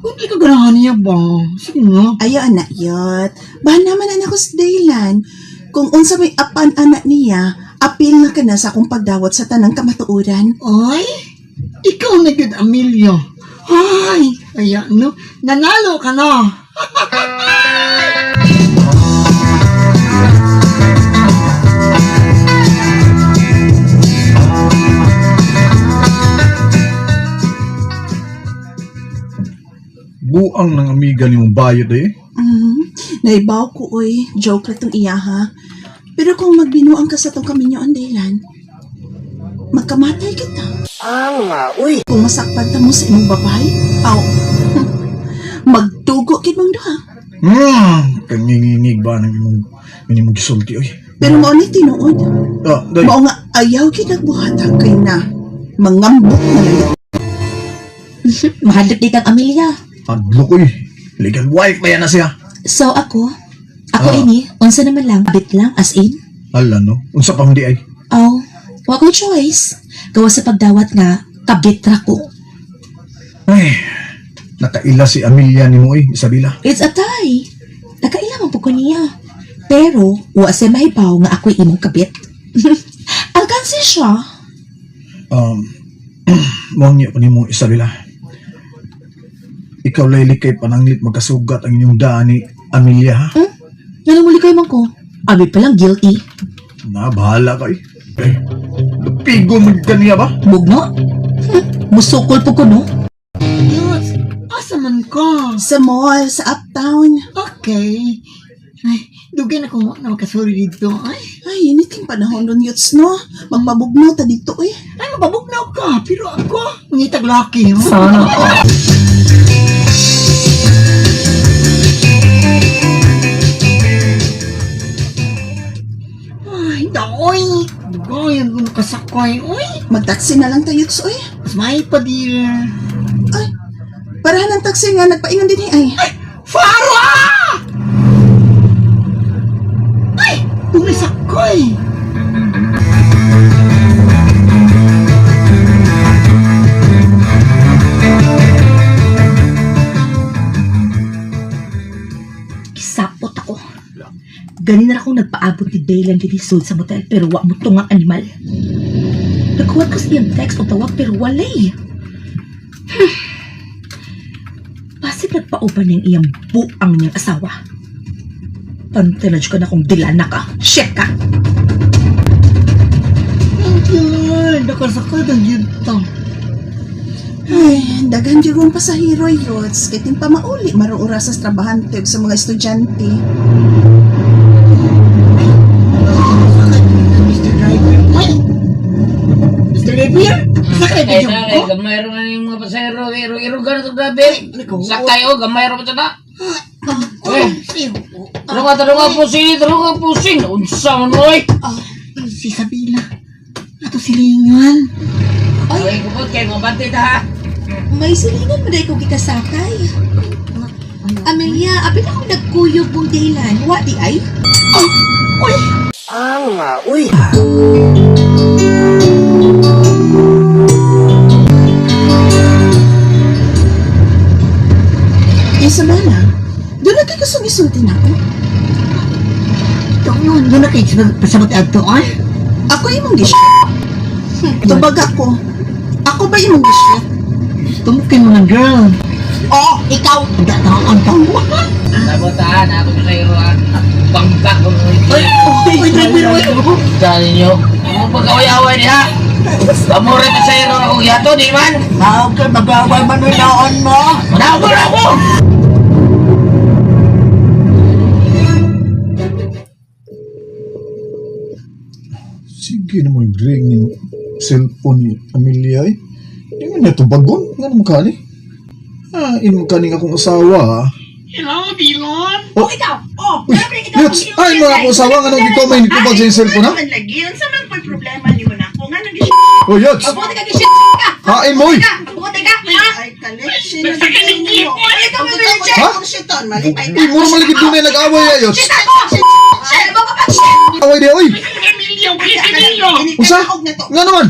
Kung di ka ganahan niya ba? Sige nga. Ayaw, anak yot. Bahan naman anak ko sa Daylan. Kung unsa may apan anak niya, apil na ka na sa akong pagdawat sa tanang kamatuoran. Ay, ikaw na gyud, Amelia. Ay, ayan, no? Nanalo ka na. Buang ng amiga ni mong bayot eh. Naibaw ko, oy. Joke lang tong iya, ha? Pero kung magbinuang ka sa tong kaminyo ang Daylan, Magkamatay kita. Ah, uy. Kung masakpan ta mo sa imong babae, aw. Magdugo gid mong duha. Kangingingig ba ng imong imong gisulti oy. Pero mao ni tinuod. Ah, day. Mao nga ayaw gid nagbuhat kay na mangambok na lang. Mahadlok di kang Amelia. Adlok oy. Legal wife ba yan na siya? So ako, ako ini, unsa naman lang, bit lang, as in. Ala no. Unsa pa di ay? Oh, wa ko choice. Gawa sa pagdawat nga, kabit ra ko. Ay, nakaila si Amelia nimo oy, Isabela. It's a tie. Nakaila man po ko niya. Pero, wa siya mahibaw nga ako'y imong kabit. Alkansi siya. Mao niya pa nimo Isabela. Ikaw layli kay pananglit magkasugat ang inyong daan ni Amelia ha. Nga muli kayo man ko. Abi pa lang guilty. Na bahala ka eh. Ay, Pigo man kaniya ba? Bugno? Musukol po ko no? Diyos, asa man ka? Sa mall, sa uptown. Okay. Ay, dugay na ko na makasuri dito. Ay, Ay, init yung panahon nun, Yuts, no? Magpabugnaw ta dito, eh. ay mababugnaw ka. Pero ako, ngitag laki. Sana. Ay, daoy. Dugay ang nakasakay. Uy, Magtaksi na lang tayo, Yuts, oy. mas may pa, dear. Ay, parahan ng taxi nga, nagpaingon din eh, ay. Farah! Ay, tumisakay. Kisapot ako. Ganin na akong nagpaabot ni Daylan Dinisod sa motel pero wa mo tungang animal. Nagkuhat ko sa iyang text o tawag pero walay. Basig nagpauban niyang iyang buang niyang asawa. Pantanaj ka na kung dilana ka. Shit ka! Thank you, Lord. Nakasakay ang yun to. Ay, daghan gyud kong pasahero, Yuts. Kay pa mauli, marong oras sa trabahante ug sa mga estudyante. Mr. Driver. Ay! Mr. Driver? Sakay ba Kaya yung na, ko? gamay ro na yung mga pasahero. Iro-iro ka na ito, grabe. Sakay o, gamay ro pa ito na. Eh, tulungan, pusin, tulungan, pusin. Unsa man mo, eh. Si Sabila. Ato silingan. Ay, kupot kayo, mabante ta, ha? May silingan mo dahil kong kikasakay. Amelia, apil akong nagkuyog mong Daylan. Wa di ay? Isabela, doon na kay gustong isulti na ako. Ito yun. Doon na kayo pasabot ato, ay? Ako imong gish. Tubag ako. Ako ba imong gish? Tumukin mga girl. Oo, ikaw! Dataan ka. Sabot, ha? Na ako pasahero, ha? Bangka ko. Ay, ay, driver, ay. Dali niyo. Ang pag-away-away niya. Pamure pasahero akong yato, di man? Tawag ka, mag-away man naon mo. Manawag na ako! Sige na mo yung ring yung cellphone ni Amelia eh. Di man niya tubagon. Nga naman kani? Ah, imo kaning akong asawa ha. Hello, Dilon. Oh, Ikaw! Oh! Uy, Yuts! Ay, mga akong asawa nga nung ikaw may nitubag sa iyong cellphone ha? Man lagi, unsa man po'y problema nimo na ako nga nang gish. Oh, Yuts! Mabuti ka shit ka! Hain mo eh! Mabuti ka! Ha? Ay, kaleksyon. Ay, ikaw may bilis Ha? Shiton, malipay ka. Uy, mura maligid doon na nag-away eh, Yuts! Shit ako! Shit! Mo pa shit! Away di, oy! Emilio, Chris Emilio. Unsa? Nga naman!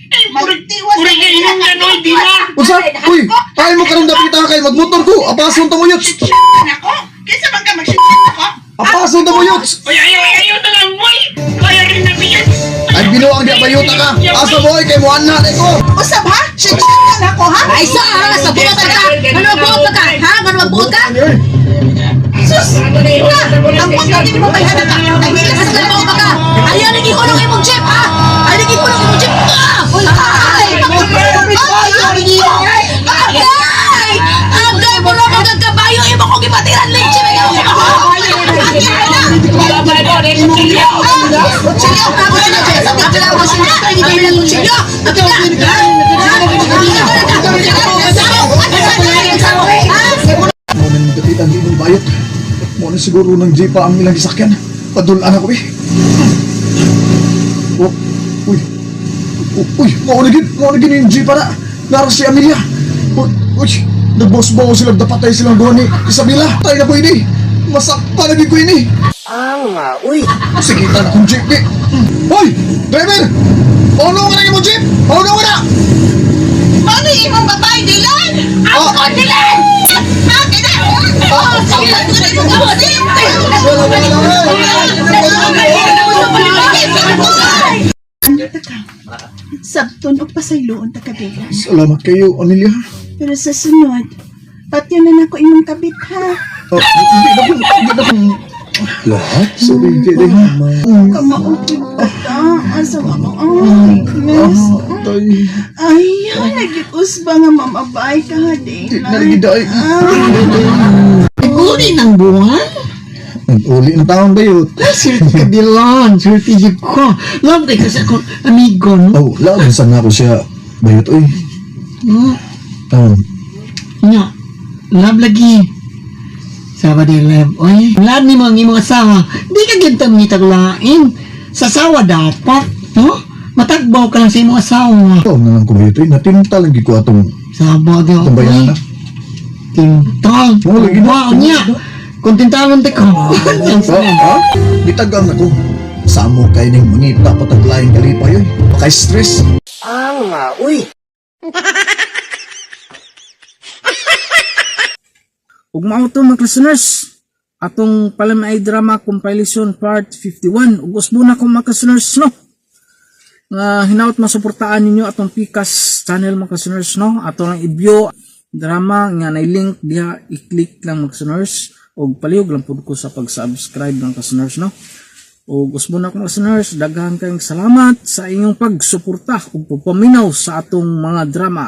Magtiwas Puri ka inom na noy, Dilon. Unsa? Uy, hain mo karong dapit ha kay magmotor ko! Apason ta mo, Yuts! ako. Kinsa man ka mag ako? Apason ta mo, Yuts! Oy, ayaw, ayaw na lang, boy. Kaya rin na biyan. Ay, binuang di abayuta ka! Asa mo, oy, kay mo na ko! Usab ha? Shit ka na ako ha? Ay, sa! Sa buot ka! Ano buot ka? Ha? Ano buot ka? Sus! Na! Ang pagkatin mo may anak ka. Nahilas Asa ka mo ka? Ayaw nang ihulong imong jeep ha? Ayaw nang ihulong imong jeep! Ah! Ay! Ay! Agay! Agay! Mura mo kang kabayo! Imo kong gibatiran lang jeep! Ikaw ko! Kutsilyo! Kutsilyo! Kutsilyo! Kutsilyo! Kutsilyo! Siguro ng jeep pa ang ilang gisakyan. Padulaan ako eh. Oh, uy. Uy, mao na gid yung jeep para. Nara si Amelia. Uy, uy, nagbosbo sila, dapatay silang duha ni Isabela. Tayo na ko ini. Masakpa na gid ko ini. Ah, uy. Sige, na akong jeep eh. Hoy, driver! Ono nga na yung jeep! Ono nga na! Mano imong babae, Dylan? Ako, Dylan! Bakit na? Oh, sige, Sabton og pasayloon ta ka, Dylan. Salamat kayo, Amelia. Pero sa sunod, patyo na nako imong kabit ha. Oh, hindi na ko, hindi na ko. Lahat? Sorry, hindi na. Kamaupod ka ta. Asa ka mo? Ay, miss. Tay, Ay, nagyutos ba nga mamabay ka ha, di Dylan? na lagi daay. Uli ng buwan? Uli ng taon ba yun? Ay, swerte ka, Dylan. Swerte jud ko. Love kay kasi akong amigo, no? Oh, laban sa nga ko siya. Bayot, uy. Hmm. Oh, Nya, love lagi. Sawa di love, oy. Love ni mo ang imong asawa. Di ka gintang ngitaglain. Sa asawa dapat, no? Matagbaw ka lang sa imong asawa. oh, na lang ko bayot, uy. Natinta lang ko atong Saba di, atong oy. bayana. Tintal. Oh, lagi na. Wow, nya. Kung tintalon te ko. Ha? Gitagang ako. Samo kay ning mangita pataglaing kalipay, oy. Pakay-stress. Ah, uy. Ug mao to mga listeners, atong Palamay Drama Compilation Part 51. Ug usbo na ko mga listeners no. Nga hinaot masuportaan ninyo atong Pikas channel mga listeners no. Ato lang i-view drama nga nay link diha, i-click lang mga listeners ug palihog lang pud ko sa pag-subscribe ng listeners no. Ug usbo na ko mga listeners, daghan kayong salamat sa inyong pagsuporta ug pagpaminaw sa atong mga drama.